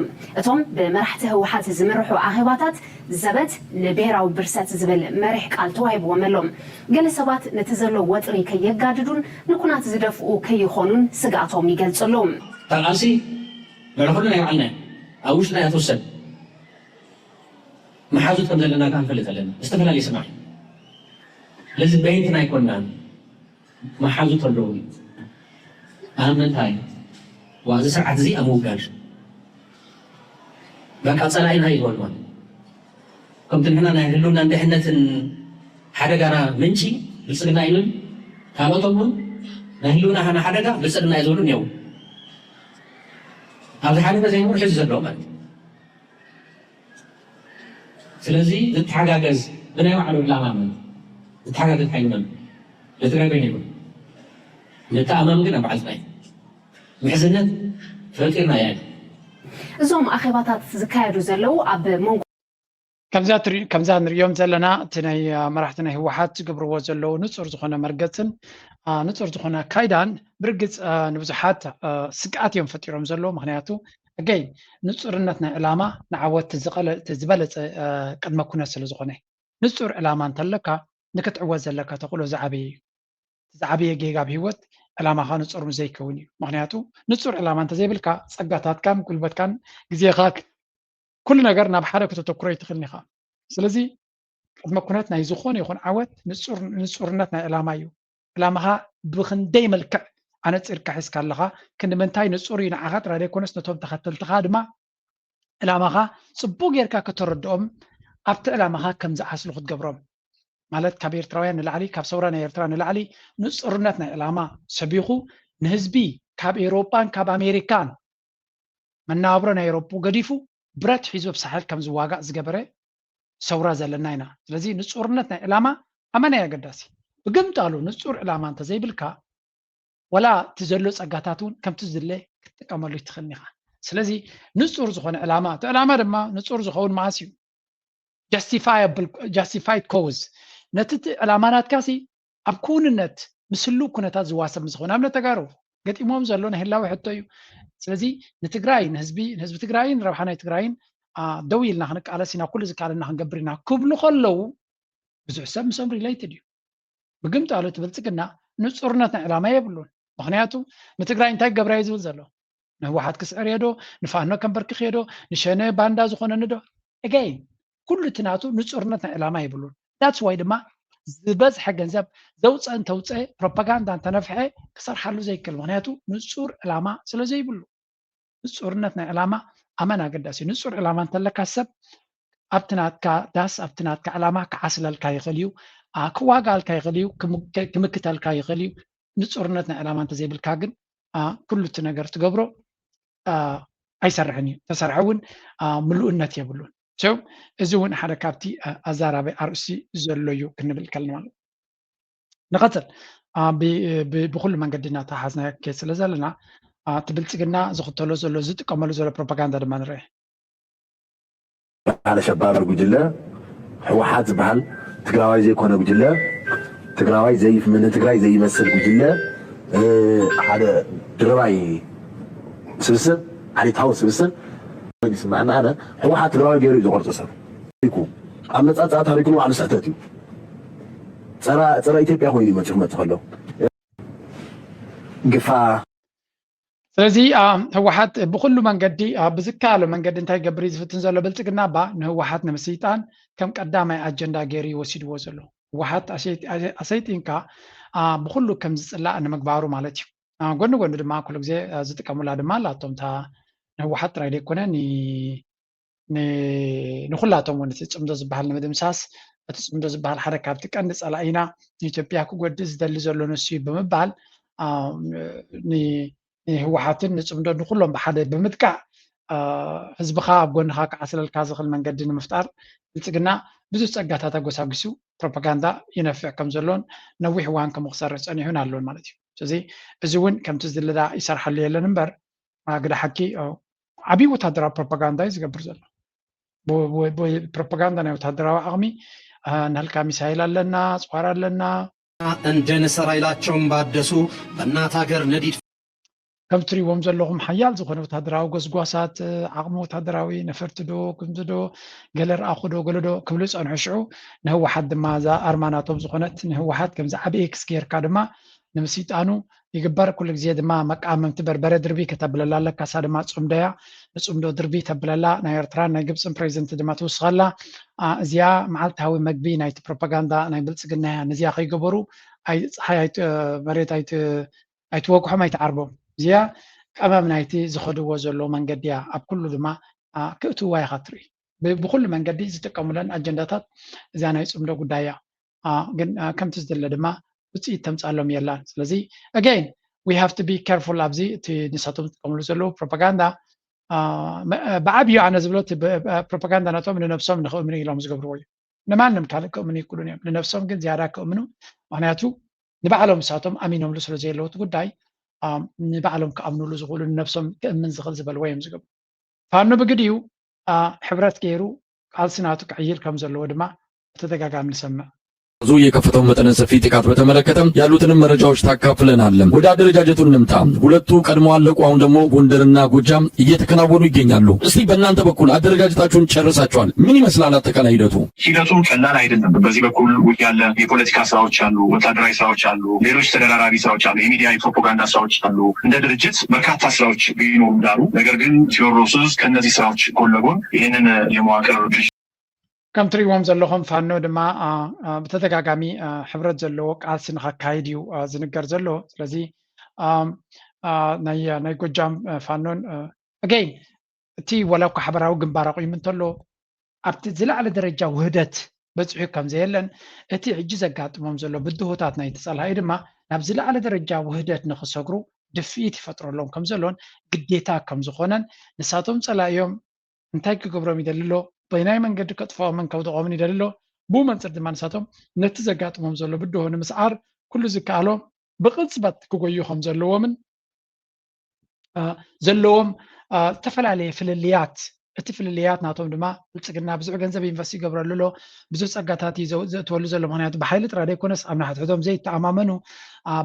እቶም ብመራሕቲ ህወሓት ዝምርሑ ኣኼባታት ዘበት ንብሄራዊ ብርሰት ዝብል መሪሕ ቃል ተዋሂብዎም ኣሎ። ገለ ሰባት ነቲ ዘሎ ወጥሪ ከየጋድዱን ንኩናት ዝደፍኡ ከይኾኑን ስግኣቶም ይገልጹ ኣለዉ። እታ ቃልሲ ልዕሊ ኩሉ ናይ ባዕልና እያ። ኣብ ውሽጥና እያ ትውሰን። መሓዙት ከም ዘለና ከኣ ንፈልጥ ኣለና። ዝተፈላለየ ስራሕ። ስለዚ በይንትና ኣይኮንናን። መሓዙት ኣለዉ። ኣብ ምንታይ? ዋ፣ እዚ ስርዓት እዚ ኣብ ምውጋድ። በቃ ጸላኢና እዩ ዝበሉ ማለት። ከምቲ ንሕና ናይ ህልውናን ድሕነትን ሓደጋና ምንጪ ብልጽግና እዩ ንብል። ካልኦቶም እውን ናይ ህልውና ሓደጋ ብልፅግና እዩ ዝብሉ እኒአው። ኣብዚ ሓደጋ ዘይብሉ ሕዚ ዘለዉ ማለት እዩ። ስለዚ ዝተሓጋገዝ ብናይ ባዕሉ ዕላማ ማለት ዝተሓጋገዝ ሓይሊ መን ንትግራይ ኮይኑ ይብሉ ንተኣማም ግን ኣብ ባዕልና እዩ። ምሕዝነት ፈጢርና እያ። እዞም ኣኼባታት ዝካየዱ ዘለዉ ኣብ መንጎ ከምዛ ንሪኦም ዘለና እቲ ናይ መራሕቲ ናይ ህወሓት ዝገብርዎ ዘለዉ ንፁር ዝኾነ መርገፅን ንፁር ዝኾነ ኣካይዳን ብርግፅ ንብዙሓት ስግኣት እዮም ፈጢሮም ዘለዉ። ምክንያቱ ኣገይ ንፁርነት ናይ ዕላማ ንዓወት ዝበለፀ ቅድመ ኩነት ስለ ዝኾነ ንፁር ዕላማ እንተለካ ንክትዕወት ዘለካ ተኽእሎ ዝዓበየ እዩ። ዝዓበየ ጌጋ ኣብ ህይወት ዕላማኻ ንፁር ምስ ዘይከውን እዩ። ምክንያቱ ንፁር ዕላማ እንተዘይብልካ ፀጋታትካን ጉልበትካን ግዜኻ ኩሉ ነገር ናብ ሓደ ከተተኩሮ ኣይትኽእልን ኢኻ። ስለዚ ቅድመ ኩነት ናይ ዝኾነ ይኹን ዓወት ንፁርነት ናይ ዕላማ እዩ። ዕላማኻ ብክንደይ መልክዕ ኣነፂርካ ሒዝካ ኣለኻ፣ ክንዲ ምንታይ ንፁር እዩ ንዓኻ ጥራይ ዘይኮነስ ነቶም ተኸተልትኻ ድማ ዕላማኻ ፅቡቅ ጌርካ ከተረድኦም ኣብቲ ዕላማኻ ከም ዝዓስሉ ክትገብሮም ማለት ካብ ኤርትራውያን ንላዕሊ ካብ ሰውራ ናይ ኤርትራ ንላዕሊ ንፁርነት ናይ ዕላማ ሰቢኹ ንህዝቢ ካብ ኤውሮጳን ካብ ኣሜሪካን መነባብሮ ናይ ኤውሮጳ ገዲፉ ብረት ሒዙ ኣብ ሳሕል ከም ዝዋጋእ ዝገበረ ሰውራ ዘለና ኢና። ስለዚ ንፁርነት ናይ ዕላማ ኣመና እዩ ኣገዳሲ። ብግምጣሉ ንፁር ዕላማ እንተዘይብልካ ወላ እቲ ዘሎ ፀጋታት እውን ከምቲ ዝድለ ክትጥቀመሉ ይትኽእልን ኢኻ። ስለዚ ንፁር ዝኾነ ዕላማ እቲ ዕላማ ድማ ንፁር ዝኸውን መዓስ እዩ justified cause ነቲ እቲ ዕላማ ናትካ ሲ ኣብ ክውንነት ምስ ህልው ኩነታት ዝዋሰብ ምስ ዝኾነ ኣብነት ተጋሩ ገጢሞም ዘሎ ናይ ህላዊ ሕቶ እዩ። ስለዚ ንትግራይ ንህዝቢ ንህዝቢ ትግራይን ረብሓ ናይ ትግራይን ደው ኢልና ክንቃለስ ኢና ኩሉ ዝከኣለና ክንገብር ኢና ክብሉ ከለዉ ብዙሕ ሰብ ምስኦም related እዩ። ብግምጣሉ እቲ ብልፅግና ንፁርነት ናይ ዕላማ የብሉን። ምክንያቱ ንትግራይ እንታይ ክገብራ እዩ ዝብል ዘሎ ንህወሓት ክስዕር እየ ዶ ንፋኖ ከንበርክኽ እየ ዶ ንሸነ ባንዳ ዝኾነኒ ዶ again ኩሉ እቲ ናቱ ንፁርነት ናይ ዕላማ የብሉን። That's why ድማ ዝበዝሐ ገንዘብ ዘውፀ እንተውፀ ፕሮፓጋንዳ እንተነፍሐ ክሰርሓሉ ዘይክእል ምክንያቱ ንፁር ዕላማ ስለ ዘይብሉ ንፁርነት ናይ ዕላማ ኣመን ኣገዳሲ እዩ። ንፁር ዕላማ እንተለካ ሰብ ኣብቲ ናትካ ዳስ ኣብቲ ናትካ ዕላማ ክዓስለልካ ይኽእል እዩ፣ ክዋጋልካ ይኽእል እዩ፣ ክምክተልካ ይኽእል እዩ። ንፁርነት ናይ ዕላማ እንተዘይብልካ ግን ኩሉ እቲ ነገር ትገብሮ ኣይሰርሕን እዩ። ተሰርሐ እውን ምሉእነት የብሉን። እዚ እውን ሓደ ካብቲ ኣዛራቢ ኣርእስቲ ዘሎ እዩ ክንብል ከለና ማለት ንቐፅል ብኩሉ መንገዲ እናተሓዝና ከይድ ስለ ዘለና እቲ ብልፅግና ዝኽተሎ ዘሎ ዝጥቀመሉ ዘሎ ፕሮፓጋንዳ ድማ ንርአ። ሓደ ሸባር ጉጅለ ህወሓት ዝበሃል ትግራዋይ ዘይኮነ ጉጅለ ትግራዋይ ዘይፍምን ትግራይ ዘይመስል ጉጅለ ሓደ ድርባይ ስብስብ ዓሌታዊ ስብስብ ይስማዕና ኣነ ህወሓት ትግራዋይ ገይሩ እዩ ዝቆርፆ ሰብ ኢኩ ኣብ መፃፃ ታሪኩ ንባዕሉ ስሕተት እዩ ፀረ ኢትዮጵያ ኮይኑ መፂ ክመፅእ ከሎ ግፋ ስለዚ ህወሓት ብኩሉ መንገዲ ብዝከኣሎ መንገዲ እንታይ ገብር ዝፍትን ዘሎ ብልፅግና ባ ንህወሓት ንምስይጣን ከም ቀዳማይ ኣጀንዳ ገይሩ ይወሲድዎ ዘሎ ህወሓት ኣሰይጢንካ ብኩሉ ከም ዝፅላእ ንምግባሩ ማለት እዩ። ጎኒ ጎኒ ድማ ኩሉ ግዜ ዝጥቀሙላ ድማ ኣላቶም እታ ንህወሓት ጥራይ ዘይኮነ ንኩላቶም እውን እቲ ፅምዶ ዝበሃል ንምድምሳስ እቲ ፅምዶ ዝበሃል ሓደ ካብቲ ቀንዲ ፀላኢና ንኢትዮጵያ ክጎድእ ዝደሊ ዘሎ ንሱ እዩ ብምባል ንህወሓትን ንፅምዶ ንኩሎም ብሓደ ብምጥቃዕ ህዝብኻ ኣብ ጎንኻ ክዓስለልካ ዝኽእል መንገዲ ንምፍጣር ብልፅግና ብዙሕ ፀጋታት ኣጎሳጒሱ ፕሮፓጋንዳ ይነፍዕ ከም ዘሎን ነዊሕ እዋን ከምኡ ክሰርሕ ፀኒሑን ኣሎን ማለት እዩ። ስለዚ እዚ እውን ከምቲ ዝድለ ይሰርሓሉ የለን እምበር ግዳ ሓቂ ዓብዪ ወታደራዊ ፕሮፓጋንዳ እዩ ዝገብር ዘሎ። ፕሮፓጋንዳ ናይ ወታደራዊ ዓቕሚ ናህልካ ሚሳይል ኣለና፣ ኣፅዋር ኣለና። እንደ ንስር ኃይላቸውን ባደሱ በእናት ሀገር ነዲድ ከም ትሪእዎም ዘለኹም ሓያል ዝኾነ ወታደራዊ ጎስጓሳት ዓቕሚ ወታደራዊ ነፈርቲ ዶ ክምዚ ዶ ገለ ረኣኹ ዶ ገለ ዶ ክብሉ ይፀንሑ። ሽዑ ንህወሓት ድማ እዛ ኣርማ ናቶም ዝኾነት ንህወሓት ከምዚ ዓብዪ ኤክስ ጌርካ ድማ ንምስይጣኑ ይግበር። ኩሉ ግዜ ድማ መቃመምቲ በርበረ ድርቢ ከተብለላ ኣለካ። እሳ ድማ ፅምዶ እያ። ንፅምዶ ድርቢ ተብለላ። ናይ ኤርትራን ናይ ግብፅን ፕሬዚደንት ድማ ትውስኸላ። እዚኣ መዓልታዊ መግቢ ናይቲ ፕሮፓጋንዳ ናይ ብልፅግና እያ። ነዚኣ ከይገበሩ ፀሓይ መሬት ኣይትወግሖም ኣይትዓርቦም። እዚኣ ቀመም ናይቲ ዝኸድዎ ዘለዉ መንገዲ እያ። ኣብ ኩሉ ድማ ክእትውዋ ኢኻ ትርኢ። ብኩሉ መንገዲ ዝጥቀሙለን ኣጀንዳታት እዚኣ ናይ ፅምዶ ጉዳይ እያ። ግን ከምቲ ዝድለ ድማ ውፅኢት ተምፃሎም የላን። ስለዚ again we have to be careful ኣብዚ እቲ ንሳቶም ዝጥቀምሉ ዘለዉ ፕሮፓጋንዳ። ብዓብዩ ኣነ ዝብሎ ፕሮፓጋንዳ ናቶም ንነብሶም ንክእምኑ ኢሎም ዝገብርዎ እዩ። ንማንም ካልእ ክእምኑ ይክእሉን እዮም፣ ንነብሶም ግን ዝያዳ ክእምኑ። ምክንያቱ ንባዕሎም ንሳቶም ኣሚኖምሉ ስለ ዘየለዉ እቲ ጉዳይ ንባዕሎም ክኣምኑሉ ዝኽእሉ ንነብሶም ክእምን ዝኽእል ዝበልዎ እዮም ዝገብሩ። ፋኖ ብግዲኡ ሕብረት ገይሩ ቃልሲ ናቱ ክዕይል ከም ዘለዎ ድማ ብተደጋጋሚ ንሰምዕ። ዙ የከፈተው መጠነ ሰፊ ጥቃት በተመለከተ ያሉትንም መረጃዎች ታካፍለናል። ወደ አደረጃጀቱ እንምጣ። ሁለቱ ቀድሞ አለቁ፣ አሁን ደግሞ ጎንደርና ጎጃም እየተከናወኑ ይገኛሉ። እስቲ በእናንተ በኩል አደረጃጀታችሁን ጨርሳችኋል? ምን ይመስላል አጠቃላይ ሂደቱ? ሂደቱ ቀላል አይደለም። በዚህ በኩል ውጊያ አለ፣ የፖለቲካ ስራዎች አሉ፣ ወታደራዊ ስራዎች አሉ፣ ሌሎች ተደራራቢ ስራዎች አሉ፣ የሚዲያ የፕሮፓጋንዳ ስራዎች አሉ። እንደ ድርጅት በርካታ ስራዎች ቢኖሩም ዳሩ፣ ነገር ግን ቴዎድሮስ ከእነዚህ ስራዎች ጎን ለጎን ይህንን የመዋቅር ከም ትሪእዎም ዘለኹም ፋኖ ድማ ብተደጋጋሚ ሕብረት ዘለዎ ቃልሲ ንኸካይድ እዩ ዝንገር ዘሎ። ስለዚ ናይ ጎጃም ፋኖን again እቲ ዋላ እኳ ሓበራዊ ግንባር ኣቑሙ እንተሎ ኣብቲ ዝለዓለ ደረጃ ውህደት በፂሑ ከም ዘየለን እቲ ሕጂ ዘጋጥሞም ዘሎ ብድሆታት ናይቲ ፀላኢ ድማ ናብ ዝለዓለ ደረጃ ውህደት ንኽሰግሩ ድፍኢት ይፈጥረሎም ከም ዘሎን ግዴታ ከም ዝኾነን ንሳቶም ፀላኢዮም እንታይ ክገብሮም ይደሊ ኣሎ፣ በየናይ መንገዲ ከጥፍኦምን ከውድቖምን ይደሊ ኣሎ፣ ብኡ መንፅር ድማ ንሳቶም ነቲ ዘጋጥሞም ዘሎ ብድሆ ንምስዓር ኩሉ ዝከኣሎም ብቕፅበት ክጎዩ ከም ዘለዎምን ዘለዎም ዝተፈላለየ ፍልልያት እቲ ፍልልያት ናቶም ድማ ብልፅግና ብዙሕ ገንዘብ ኢንቨስት ይገብረሉ ኣሎ፣ ብዙሕ ፀጋታት እዩ ዘእትወሉ ዘሎ። ምክንያቱ ብሓይሊ ጥራይ ዘይኮነስ ኣብ ንሓድሕዶም ዘይተኣማመኑ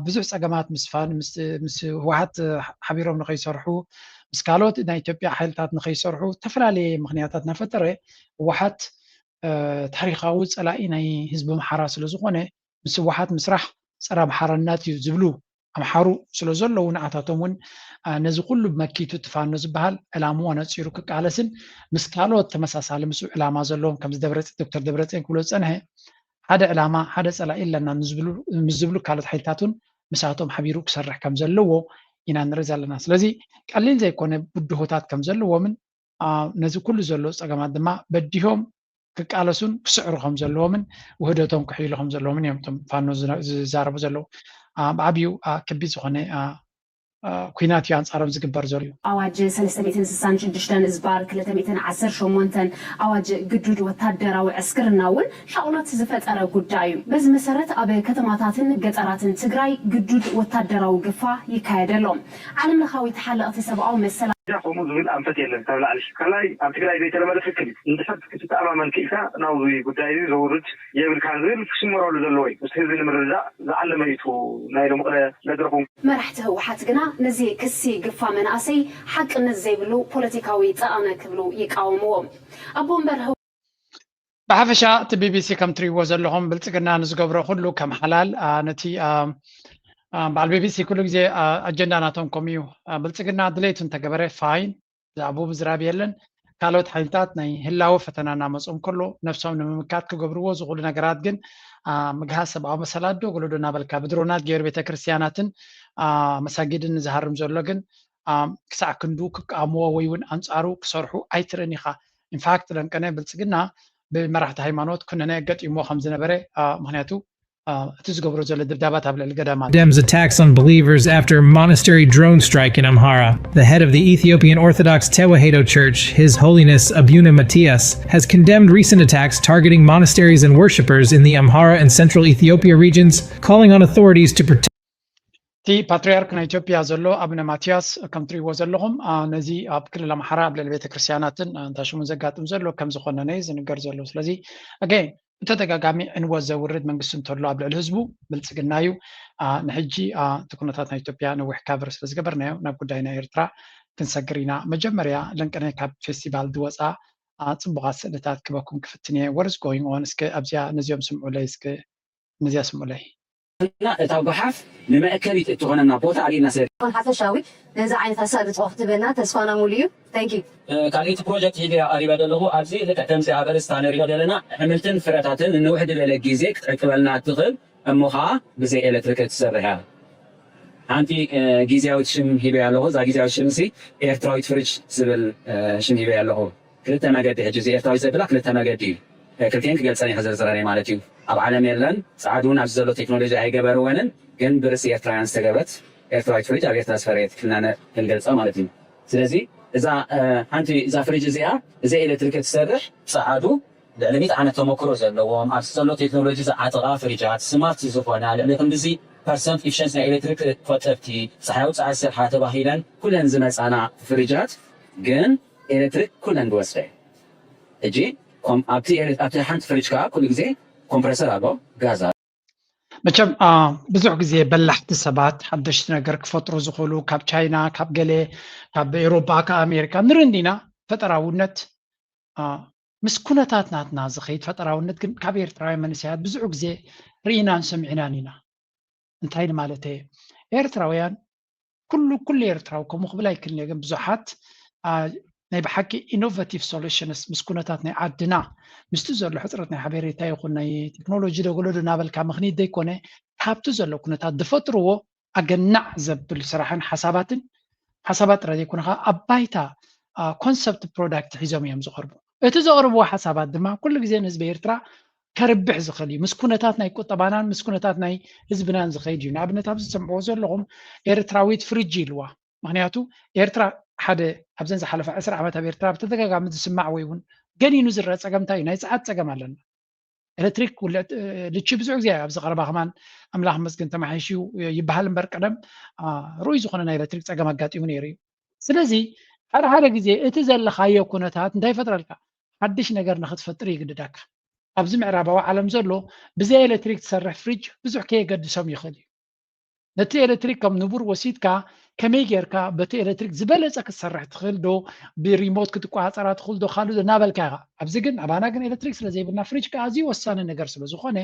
ብዙሕ ፀገማት ምስ ፋን ምስ ህወሓት ሓቢሮም ንኸይሰርሑ ምስ ካልኦት ናይ ኢትዮጵያ ሓይልታት ንኸይሰርሑ ዝተፈላለየ ምክንያታት እናፈጠረ ህወሓት ታሪካዊ ፀላኢ ናይ ህዝቢ ኣምሓራ ስለዝኾነ ምስ ህወሓት ምስራሕ ፀረ ኣምሓራነት እዩ ዝብሉ ኣምሓሩ ስለዘለዉ ንኣታቶም እውን ነዚ ኩሉ መኪቱ እቲ ፋኖ ዝበሃል ዕላምኡ ኣነፂሩ ክቃለስን ምስ ካልኦት ተመሳሳሊ ምስኡ ዕላማ ዘለዎም ከምዚ ደብረፅ ዶክተር ደብረፅዮን ክብሎ ዝፀንሐ ሓደ ዕላማ ሓደ ፀላኢ ኣለና ምስ ዝብሉ ካልኦት ሓይልታት እውን ምሳቶም ሓቢሩ ክሰርሕ ከም ዘለዎ ኢና ንርኢ ዘለና። ስለዚ ቀሊል ዘይኮነ ብድሆታት ከም ዘለዎምን ነዚ ኩሉ ዘሎ ፀገማት ድማ በዲሆም ክቃለሱን ክስዕሩ ከም ዘለዎምን ውህደቶም ክሕይሉ ከም ዘለዎምን እዮም እቶም ፋኖ ዝዛረቡ ዘለዉ። ብዓብዩ ከቢድ ዝኾነ ኩናት እዩ ኣንፃሮም ዝግበር ዘሎ። ኣዋጅ ሰለስተ ሚእትን ስሳን ሽዱሽተን ዝባር ክልተ ሚእትን ዓሰርተ ሸሞንተን ኣዋጅ ግዱድ ወታደራዊ ዕስክርና እውን ሻቕሎት ዝፈጠረ ጉዳይ እዩ። በዚ መሰረት ኣብ ከተማታትን ገጠራትን ትግራይ ግዱድ ወታደራዊ ግፋ ይካየድ ኣሎ። ዓለም ለኻዊ ተሓለቕቲ ሰብኣዊ መሰላት ከምኡ ዝብል ኣንፈት የለን ካብ ላዕሊ። ካልኣይ ኣብ ትግራይ ዘይተለመደ ፍክል እዩ። እንድሕር ክትተኣማመን ክኢልካ ናብዚ ጉዳይ እዚ ዘውርድ የብልካን ዝብል ክስመረሉ ዘለዎ እዩ። ምስ ህዝቢ ንምርድዳእ ዝዓለመ እዩ እቲ ናይ ሎምቕነ መድረኹም። መራሕቲ ህወሓት ግና ነዚ ክሲ ግፋ መናእሰይ ሓቅነት ዘይብሉ ፖለቲካዊ ጠቐነ ክብሉ ይቃወምዎ። ኣቦ ወንበር ብሓፈሻ እቲ ቢቢሲ ከም ትሪእዎ ዘለኹም ብልፅግና ንዝገብሮ ኩሉ ከም ሓላል ነቲ በዓል ቢቢሲ ኩሉ ግዜ ኣጀንዳ ናቶም ከምኡ እዩ። ብልፅግና ድሌቱ እንተገበረ ፋይን፣ ብዛዕባኡ ምዝራብ የለን። ካልኦት ሓይልታት ናይ ህላወ ፈተና እናመፅኦም ከሎ ነብሶም ንምምካት ክገብርዎ ዝኽእሉ ነገራት ግን ምግሃስ ሰብኣዊ መሰላት ዶ ገለ ዶ እናበልካ ብድሮናት ገይሩ ቤተክርስትያናትን መሳጊድን ንዝሃርም ዘሎ ግን ክሳዕ ክንዱ ክቃወምዎ ወይ እውን ኣንፃሩ ክሰርሑ ኣይትርእን ኢኻ። ኢንፋክት ለንቀነ ብልፅግና ብመራሕቲ ሃይማኖት ኩነነ ገጢምዎ ከም ዝነበረ ምክንያቱ እቲ ዝገብሮ ዘሎ ድብዳባት ኣብ ልዕሊ ገዳማት condemns attacks on believers after monastery drone strike in Amhara. The head of the Ethiopian Orthodox Tewahedo Church, His Holiness Abuna Matthias, has condemned recent attacks targeting monasteries and worshippers in the Amhara and Central Ethiopia regions, calling on authorities to protect እቲ ፓትሪያርክ ናይ ኢትዮጵያ ዘሎ ኣቡነ ማትያስ ከም ትሪእዎ ዘለኹም ነዚ ኣብ ክልል ኣምሓራ ኣብ ልዕሊ ቤተክርስትያናትን እንታሽሙን ዘጋጥም ዘሎ ከም ዝኾነነ እዩ ዝንገር ዘሎ። ስለዚ ኣገይን ብተደጋጋሚ ዕንወት ዘውርድ መንግስቲ እንተሎ ኣብ ልዕሊ ህዝቡ ብልፅግና እዩ። ንሕጂ እቲ ኩነታት ናይ ኢትዮጵያ ነዊሕ ካቨር ስለዝገበርናዮ ናብ ጉዳይ ናይ ኤርትራ ክንሰግር ኢና። መጀመርያ ለንቅነ ካብ ፌስቲቫል ዝወፃ ፅቡቓት ስእልታት ክበኩም ክፍትን እየ። What is going on? እስከ ኣብዚኣ ነዚኦም ስምዑለይ እስከ ነዚኣ ስምዑለይ። እና እታ ጓሓፍ ንመእከቢት እትኾነና ቦታ ኣልኢልና ሰሪ። ሓፈሻዊ ነዚ ዓይነት ኣሳልጦ ክትበልና ተስፋና ሙሉ እዩ። Thank you። ካልኣይቲ ፕሮጀክት ሒዘ ቀሪበ ዘለኹ ኣብዚ ልክዕ ከምዚ ኣብ ኣርእስታ ንሪኦ ዘለና ኣሕምልትን ፍረታትን ንንውሕ ዝበለ ግዜ ክትዕቅበልና እትኽእል እሞ ኸዓ ብዘይ ኤሌክትሪክ እትሰርሕ እያ። ሓንቲ ግዜያዊት ሽም ሂበያ ኣለኹ። እዛ ግዜያዊት ሽም እሲ ኤርትራዊት ፍርጅ ዝብል ሽም ሂበያ ኣለኹ። ክልተ መገዲ ሕጂ እዚ ኤርትራዊት ዘብላ ክልተ መገዲ እዩ። ክልቲኤን ክገልፀን እየ ክዝርዝረን እየ ማለት እዩ። ኣብ ዓለም የለን፣ ፀዓዱ እውን ኣብዚ ዘሎ ቴክኖሎጂ ኣይገበርወንን፣ ግን ብርእሲ ኤርትራውያን ዝተገብረት ኤርትራዊት ፍሪጅ ኣብ ኤርትራ ዝፈረየት ክልና ክንገልፃ ማለት እዩ። ስለዚ እዛ ሓንቲ እዛ ፍሪጅ እዚኣ ብዘይ ኤሌክትሪክ እትሰርሕ፣ ፀዓዱ ልዕሊ ሚእቲ ዓመት ተመክሮ ዘለዎም ኣብዚ ዘሎ ቴክኖሎጂ ዝዓጠቓ ፍሪጃት፣ ስማርት ዝኾና፣ ልዕሊ ክንድዚ ፐርሰንት ኢፊሸንሲ ናይ ኤሌክትሪክ ቆጠብቲ፣ ፀሓያዊ ፀዓት ዝሰርሓ ተባሂለን ኩለን ዝመፃና ፍሪጃት ግን ኤሌክትሪክ ኩለን ዝወስደ። ሕጂ ኣብቲ ሓንቲ ፍሪጅ ከዓ ኩሉ ግዜ ኮምፕረሰር ኣሎ፣ ጋዝ ኣሎ። መቸም ብዙሕ ግዜ በላሕቲ ሰባት ሓደሽቲ ነገር ክፈጥሩ ዝኽእሉ ካብ ቻይና፣ ካብ ገለ፣ ካብ ኤሮፓ፣ ካብ ኣሜሪካ ንርኢ እንዲና። ፈጠራውነት ምስ ኩነታት ናትና ዝኸይድ ፈጠራውነት ግን ካብ ኤርትራውያን መንእሰያት ብዙሕ ግዜ ርኢናን ሰሚዕናን ኢና። እንታይ ንማለተይ እየ? ኤርትራውያን ኩሉ ኩሉ ኤርትራዊ ከምኡ ክብል ኣይክእልን እየ፣ ግን ብዙሓት ናይ ብሓቂ ኢኖቨቲቭ ሶሉሽንስ ምስ ኩነታት ናይ ዓድና ምስቲ ዘሎ ሕፅረት ናይ ሓበሬታ ይኹን ናይ ቴክኖሎጂ ደጎሎዶ እናበልካ ምኽኒት ዘይኮነ ካብቲ ዘሎ ኩነታት ዝፈጥርዎ ኣገናዕ ዘብል ስራሕን ሓሳባትን ሓሳባት ጥራይ ዘይኮነ ከዓ ኣብ ባይታ ኮንሰፕት ፕሮዳክት ሒዞም እዮም ዝቐርቡ። እቲ ዘቕርብዎ ሓሳባት ድማ ኩሉ ግዜ ንህዝቢ ኤርትራ ከርብሕ ዝኽእል እዩ። ምስ ኩነታት ናይ ቁጠባናን ምስ ኩነታት ናይ ህዝብናን ዝኸይድ እዩ። ንኣብነት ኣብዚ ዝሰምዕዎ ዘለኹም ኤርትራዊት ፍሪጅ ኢልዋ። ምክንያቱ ኤርትራ ሓደ ኣብዘን ዝሓለፈ ዕስራ ዓመት ኣብ ኤርትራ ብተደጋጋሚ ዝስማዕ ወይ እውን ገኒኑ ዝረአ ፀገም እንታይ እዩ? ናይ ፀዓት ፀገም ኣለና። ኤሌክትሪክ ልቺ ብዙሕ ግዜ ኣብዚ ቀረባ ከማን ኣምላኽ መስግን ተማሓይሹ ይበሃል እምበር ቀደም ርኡይ ዝኾነ ናይ ኤሌክትሪክ ፀገም ኣጋጢሙ ነይሩ እዩ። ስለዚ ሓደ ሓደ ግዜ እቲ ዘለኻዮ ኩነታት እንታይ ይፈጥረልካ? ሓድሽ ነገር ንክትፈጥር ይግድደካ። ኣብዚ ምዕራባዊ ዓለም ዘሎ ብዘይ ኤሌክትሪክ ትሰርሕ ፍሪጅ ብዙሕ ከየገድሶም ይኽእል እዩ። ነቲ ኤሌክትሪክ ከም ንቡር ወሲድካ ከመይ ጌርካ በቲ ኤሌክትሪክ ዝበለፀ ክትሰርሕ ትኽእል ዶ? ብሪሞት ክትቆፃፀራ ትኽእል ዶ? ካልእ ዶ እናበልካ ኢኻ። ኣብዚ ግን ኣባና ግን ኤሌክትሪክ ስለ ዘይብልና ፍሪጅ ከዓ ኣዝዩ ወሳኒ ነገር ስለ ዝኾነ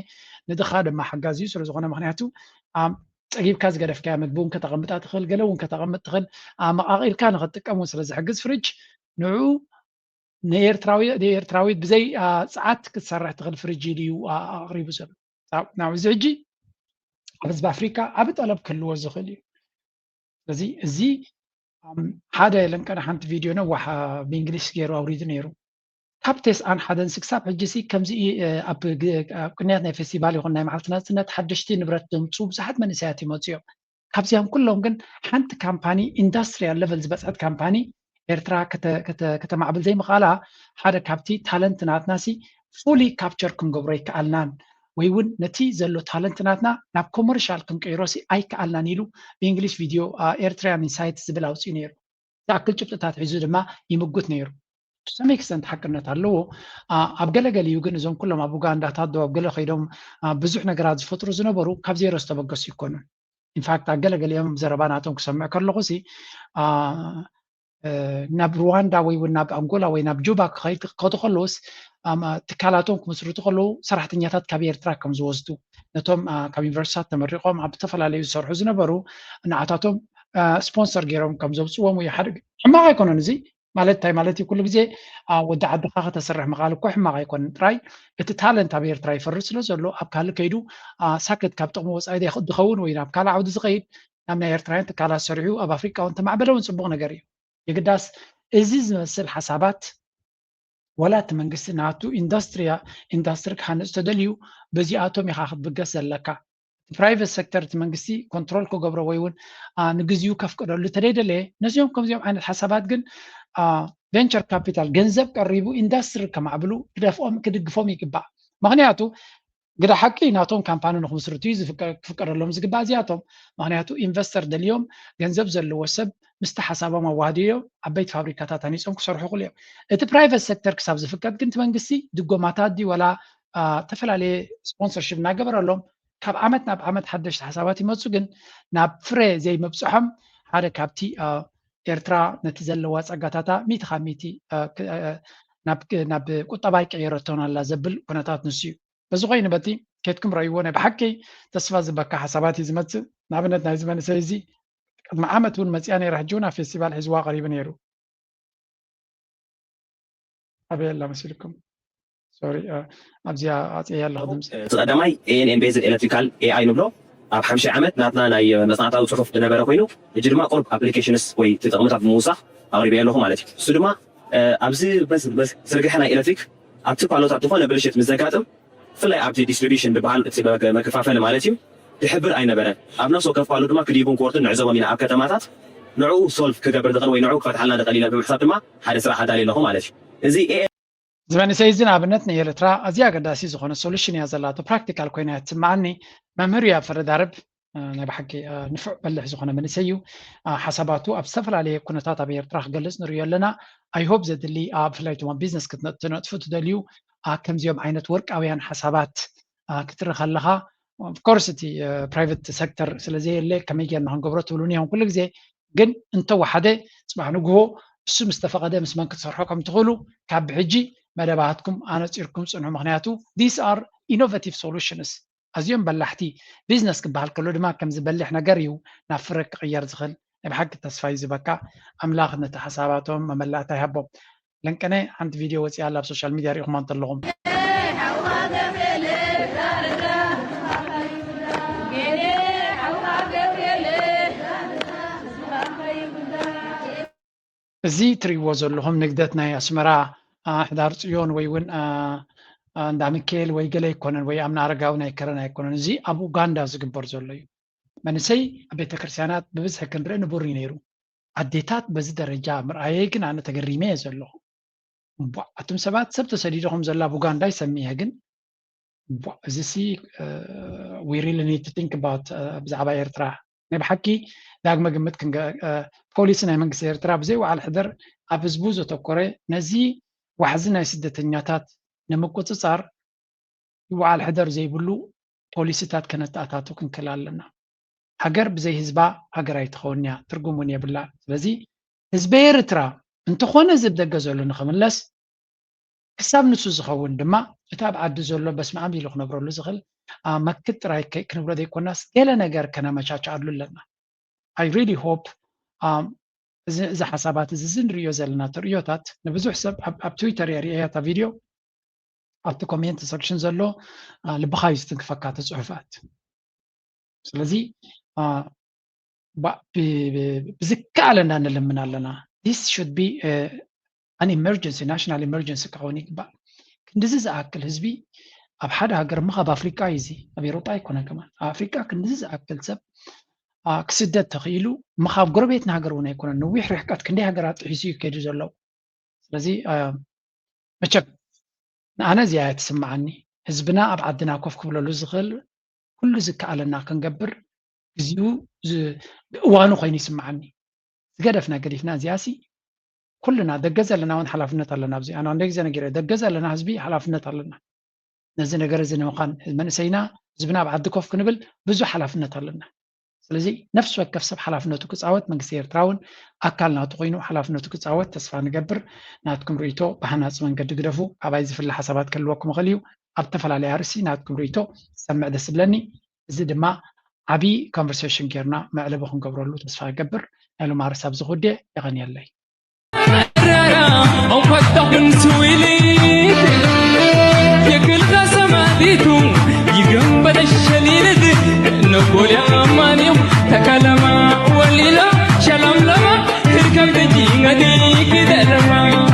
ንድኻ ድማ ሓጋዚ እዩ ስለ ዝኾነ ምክንያቱ ጸጊብካ ዝገደፍካያ ምግቢ እውን ከተቐምጣ ትኽእል፣ ገለ እውን ከተቐምጥ ትኽእል፣ ኣመቓቒልካ ንኽትጥቀም እውን ስለ ዝሕግዝ ፍሪጅ ንዕኡ ንኤርትራዊ ንኤርትራዊት ብዘይ ጸዓት ክትሰርሕ ትኽእል ፍሪጅ ኢሉ እዩ ኣቕሪቡ ዘሎ። ናብዚ ሕጂ ኣብ ህዝቢ ኣፍሪካ ዓቢ ጠለብ ክህልዎ ዝኽእል እዩ። ስለዚ እዚ ሓደ ለንቀና ሓንቲ ቪድዮ ነዋሕ ብእንግሊሽ ገይሩ ኣውሪዱ ነይሩ። ካብ ቴስኣን ሓደን ስክሳብ ሕጂ ሲ ከምዚ ኣብ ቅንያት ናይ ፌስቲቫል ይኹን ናይ መዓልቲ ናጽነት ሓደሽቲ ንብረት ዘምፅኡ ብዙሓት መንእሰያት ይመፁ እዮም። ካብዚኣም ኩሎም ግን ሓንቲ ካምፓኒ ኢንዳስትሪያል ለቨል ዝበፅሐት ካምፓኒ ኤርትራ ከተማዕብል ዘይምኽኣላ ሓደ ካብቲ ታለንት ናትና ሲ ፉሊ ካፕቸር ክንገብሮ ይከኣልናን ወይ እውን ነቲ ዘሎ ታለንት ናትና ናብ ኮመርሻል ክንቀይሮ ሲ ኣይከኣልናን ኢሉ ብእንግሊሽ ቪድዮ ኤርትራያን ኢንሳይት ዝብል ኣውፅኡ ነይሩ። ዝኣክል ጭብጥታት ሒዙ ድማ ይምጉት ነይሩ። ሰም ኤክስተንት ሓቅነት ኣለዎ። ኣብ ገለገሊኡ ግን እዞም ኩሎም ኣብ ኡጋንዳታት ዶ ኣብ ገለ ከይዶም ብዙሕ ነገራት ዝፈጥሩ ዝነበሩ ካብ ዜሮ ዝተበገሱ ይኮኑን። ኢንፋክት ኣብ ገለገሊኦም ዘረባ ናቶም ክሰምዕ ከለኹ ሲ ናብ ሩዋንዳ ወይ እውን ናብ ኣንጎላ ወይ ናብ ጁባ ክኸይድ ከለውስ ትካላቶም ክምስርቱ ከለዉ ሰራሕተኛታት ካብ ኤርትራ ከም ዝወስዱ ነቶም ካብ ዩኒቨርሲታት ተመሪቆም ኣብ ዝተፈላለዩ ዝሰርሑ ዝነበሩ ንዓታቶም ስፖንሰር ገይሮም ከም ዘውፅዎም ወይ ሓደ ሕማቕ ኣይኮነን። እዚ ማለት እንታይ ማለት እዩ? ኩሉ ግዜ ወዲ ዓድኻ ከተስርሕ ምኽኣል እኮ ሕማቕ ኣይኮነን። ጥራይ እቲ ታለንት ኣብ ኤርትራ ይፈሪ ስለ ዘሎ ኣብ ካልእ ከይዱ ሳክት ካብ ጥቕሚ ወፃኢ ድኸውን ወይ ናብ ካልእ ዓውዲ ዝኸይድ ናብ ናይ ኤርትራውያን ትካላት ሰሪሑ ኣብ ኣፍሪቃ እውን ተማዕበለ እውን ፅቡቕ ነገር እዩ። የግዳስ እዚ ዝመስል ሓሳባት ዋላ እቲ መንግስቲ ናቱ ኢንዳስትሪ ኢንዳስትሪ ክሃንፅ ተደልዩ በዚኣቶም ኢኻ ክትብገስ ዘለካ። ፕራይቨት ሴክተር እቲ መንግስቲ ኮንትሮል ክገብሮ ወይ እውን ንግዚኡ ከፍቅደሉ ተደይደለየ ነዚኦም ከምዚኦም ዓይነት ሓሳባት ግን ቬንቸር ካፒታል ገንዘብ ቀሪቡ ኢንዳስትሪ ከማዕብሉ ክደፍኦም ክድግፎም ይግባእ። ምክንያቱ ግደ ሓቂ ናቶም ካምፓኒ ንክምስርቱ እዩ ክፍቀደሎም ዝግባእ እዚኣቶም። ምክንያቱ ኢንቨስተር ደልዮም ገንዘብ ዘለዎ ሰብ ምስቲ ሓሳቦም ኣዋህድዮ ዓበይቲ ፋብሪካታት ሃኒፆም ክሰርሑ ክሉ እዮም። እቲ ፕራይቨት ሴክተር ክሳብ ዝፍቀድ ግን እቲ መንግስቲ ድጎማታት ድዩ ዋላ ዝተፈላለየ ስፖንሰርሽፕ እናገበረሎም ካብ ዓመት ናብ ዓመት ሓደሽቲ ሓሳባት ይመፁ ግን ናብ ፍረ ዘይምብፅሖም ሓደ ካብቲ ኤርትራ ነቲ ዘለዋ ፀጋታታ ሚእቲ ካብ ሚእቲ ናብ ቁጠባ ይቀየረቶን ኣላ ዘብል ኩነታት ንሱ እዩ። በዚ ኮይኑ በቲ ኬድኩም ረእይዎ ናይ ብሓቂ ተስፋ ዝበካ ሓሳባት እዩ ዝመፅእ። ንኣብነት ናይዚ መንእሰይ እዚ ቅድሚ ዓመት እውን መፅያ ነይራ ሕጂ እውን ኣብ ፌስቲቫል ሒዝዋ ቀሪቡ ነይሩ። ኣበይ ኣላ መሲልኩም? ሶሪ ኣብዚኣ ኣፅያ ኣለኹ ድምፂ። እቲ ቀዳማይ ኤኤንኤን ቤዝድ ኤሌክትሪካል ኤኣይ ንብሎ ኣብ ሓምሻይ ዓመት ናትና ናይ መፅናዕታዊ ፅሑፍ ዝነበረ ኮይኑ ሕጂ ድማ ቁሩብ ኣፕሊኬሽንስ ወይ ተጠቕምታት ብምውሳኽ ኣቕሪበ ኣለኹ ማለት እዩ። እሱ ድማ ኣብዚ ዝርግሐ ናይ ኤሌክትሪክ ኣብቲ ፓሎታት ዝኾነ ብልሽት ምስ ዘጋጥም፣ ብፍላይ ኣብቲ ዲስትሪቢሽን ዝበሃል እቲ መከፋፈሊ ማለት እዩ፣ ዝሕብር ኣይነበረን። ኣብ ነፍሲ ወከፍ ፓሎ ድማ ክዲቡን ኮርትን ንዕዘቦም ኢና ኣብ ከተማታት። ንዕኡ ሶልቭ ክገብር ዝኽእል ወይ ንዕኡ ክፈትሓልና ዝኽእል ኢለ ብምሕሳብ ድማ ሓደ ስራሕ ኣዳልየ ኣለኹ ማለት እዩ። እዚ ኤ እዚ መንእሰይ እዚ ንኣብነት ንኤርትራ ኣዝያ ኣገዳሲ ዝኾነ ሶሉሽን እያ ዘላቶ። ፕራክቲካል ኮይና እያ ትስምዓኒ። መምህር እዩ ኣብ ፈረዳርብ፣ እ፣ ናይ ብሓቂ፣ እ፣ ንፉዕ በልሕ ዝኾነ መንእሰይ እዩ። እ፣ ሓሳባቱ ኣብ ዝተፈላለየ ኩነታት ኣብ ኤርትራ ክገልጽ ንርእዮ ኣለና። ኣይ ሆፕ ዘድሊ ኣብ ብፍላይ ድማ ቢዝነስ ክትነ-፣ ክትነጥፉ ትደልዩ፣ እ፣ ከምዚኦም ዓይነት ወርቃውያን ሓሳባት፣ እ፣ ክትርኢ ከለኻ፣ ኦፍኮርስ እቲ፣ እ፣ ፕራይቨት ሴክተር ስለ ዘየለ ከመይ ጌርና ክንገብሮ ትብሉኒ ኢኹም ኩሉ ግዜ። ግን እንተወሓደ ጽባሕ ንግሆ እሱ ምስ ተፈቐደ ምስ መን ክትሰርሑ ከም ትኽእሉ ካብ ብሕጂ መደባትኩም ኣነጺርኩም ጽንሑ። ምኽንያቱ these are innovative solutions፣ ኣዝዮም በላሕቲ። ቢዝነስ ክበሃል ከሎ ድማ ከምዚ በሊሕ ነገር እዩ ናብ ፍረ ክቕየር ዝኽእል። ናይ ብሓቂ ተስፋ እዩ ዝበካ። ኣምላኽ ነቲ ሓሳባቶም መመላእታ ይሃቦም። ለንቀነ ሓንቲ ቪድዮ ወፂኣ ኣላ ኣብ ሶሻል ሚድያ ሪኢኹማ እንተለኹም። እዚ ትርእይዎ ዘለኹም ንግደት ናይ ኣስመራ፣ አ፣ ሕዳር ጽዮን ወይ እውን፣ አ፣ አ፣ እንዳ ሚካኤል ወይ ገለ ኣይኮነን፣ ወይ ኣምና ኣረጋዊ ናይ ከረን ኣይኮነን። እዚ ኣብ ኡጋንዳ ዝግበር ዘሎ እዩ። መንእሰይ ኣብ ቤተ ክርስቲያናት ብብዝሒ ክንርኢ ንቡር እዩ ነይሩ። ኣዴታት በዚ ደረጃ ምርኣየይ ግን ኣነ ተገሪመ እየ ዘለኹ። እምቧ፣ ኣቱም ሰባት ሰብ ተሰዲዱ ከም ዘሎ ኣብ ኡጋንዳ ይሰምዕ እየ፣ ግን እምቧ፣ እዚ ሲ፣ እ፣ we really need to think about፣ እ፣ ብዛዕባ ኤርትራ። ናይ ብሓቂ ዳግመ ግምት ክንገ-፣ እ፣ ፖሊሲ ናይ መንግስቲ ኤርትራ ብዘይ ወዓል ሕደር ኣብ ህዝቡ ዘተኮረ፣ ነዚ ዋሕዚ ናይ ስደተኛታት ንምቁጽጻር ይወዓል ሕደር ዘይብሉ ፖሊሲታት ከነተኣታቱ ክንክእል ኣለና። ሃገር ብዘይ ህዝባ ሃገር ኣይትኸውን እያ፣ ትርጉም እውን የብላ። ስለዚ ህዝቢ ኤርትራ እንተኾነ እዚ ኣብ ደገ ዘሎ ንኽምለስ፣ ክሳብ ንሱ ዝኸውን ድማ እቲ ኣብ ዓዲ ዘሎ በስመ ኣብ ኢሉ ክነብረሉ ዝኽእል፣ አ፣ መክት ጥራይ ከ-፣ ክንብሎ ዘይኮናስ ገለ ነገር ከነመቻችኣሉ ኣለና። I really hope፣ አ፣ እዚ፣ እዚ ሓሳባት እዚ፣ እዚ ንርእዮ ዘለና ተርእዮታት ንብዙሕ ሰብ ኣብ፣ ኣብ ትዊተር እየ ርእየያ እታ ቪድዮ፣ ኣብቲ ኮሜንት ሰክሽን ዘሎ፣ አ፣ ልብኻ እዩ ዝትንክፈካ እቲ ጽሑፋት። ስለዚ፣ አ፣ ባ-፣ ብ-፣ ብ-፣ ብዝከኣለና ንልምን ኣለና። This should be, አ፣ an emergency፣ ናሽናል ኢመርጀንሲ ክኸውን ይግባእ። ክንድዚ ዝኣክል ህዝቢ ኣብ ሓደ ሃገር፣ እሞ ካብ ኣፍሪቃ እዩ እዚ፣ ኣብ ኤውሮጳ ኣይኮነን ከማን። ኣብ ኣፍሪቃ ክንድዚ ዝኣክል ሰብ፣ አ፣ ክስደድ ተኽኢሉ፣ እሞ ካብ ጎረቤትና ሃገር እውን ኣይኮነን። ነዊሕ ርሕቀት ክንደይ ሃገራት ጥሒሱ እዩ ከይዱ ዘሎ። ስለዚ፣ አ፣ መቸም ንኣነ እዚኣ እያ ትስምዓኒ። ህዝብና ኣብ ዓድና ኮፍ ክብለሉ ዝኽእል ኩሉ ዝከኣለና ክንገብር ግዜኡ ዝ-፣ እዋኑ ኮይኑ ይስምዓኒ። ዝገደፍና ገዲፍና እዚኣሲ ኩልና ደገ ዘለና እውን ሓላፍነት ኣለና። ኣብዚ ኣነ ክንደይ ግዜ ነጊረ፣ ደገ ዘለና ህዝቢ ሓላፍነት ኣለና። ነዚ ነገር እዚ ንምዃን መንእሰይና ህዝብና ኣብ ዓዲ ኮፍ ክንብል ብዙሕ ሓላፍነት ኣለና። ስለዚ ነፍሲ ወከፍ ሰብ ሓላፍነቱ ክጻወት፣ መንግስቲ ኤርትራ እውን ኣካል ናቱ ኮይኑ ሓላፍነቱ ክጻወት ተስፋ ንገብር። ናትኩም ርእይቶ ብሃናጺ መንገዲ ግደፉ። ኣባይ ዝፍለ ሓሳባት ክህልወኩም ይኽእል እዩ። ኣብ ዝተፈላለየ ኣርእስቲ ናትኩም ርእይቶ ዝሰምዕ ደስ ዝብለኒ። እዚ ድማ ዓቢ ኮንቨርሴሽን ጌርና መዕለቢ ክንገብረሉ ተስፋ ይገብር። ናይ ሎም ኣርእስቲ ኣብዚ ክውድእ። የቐንየለይ።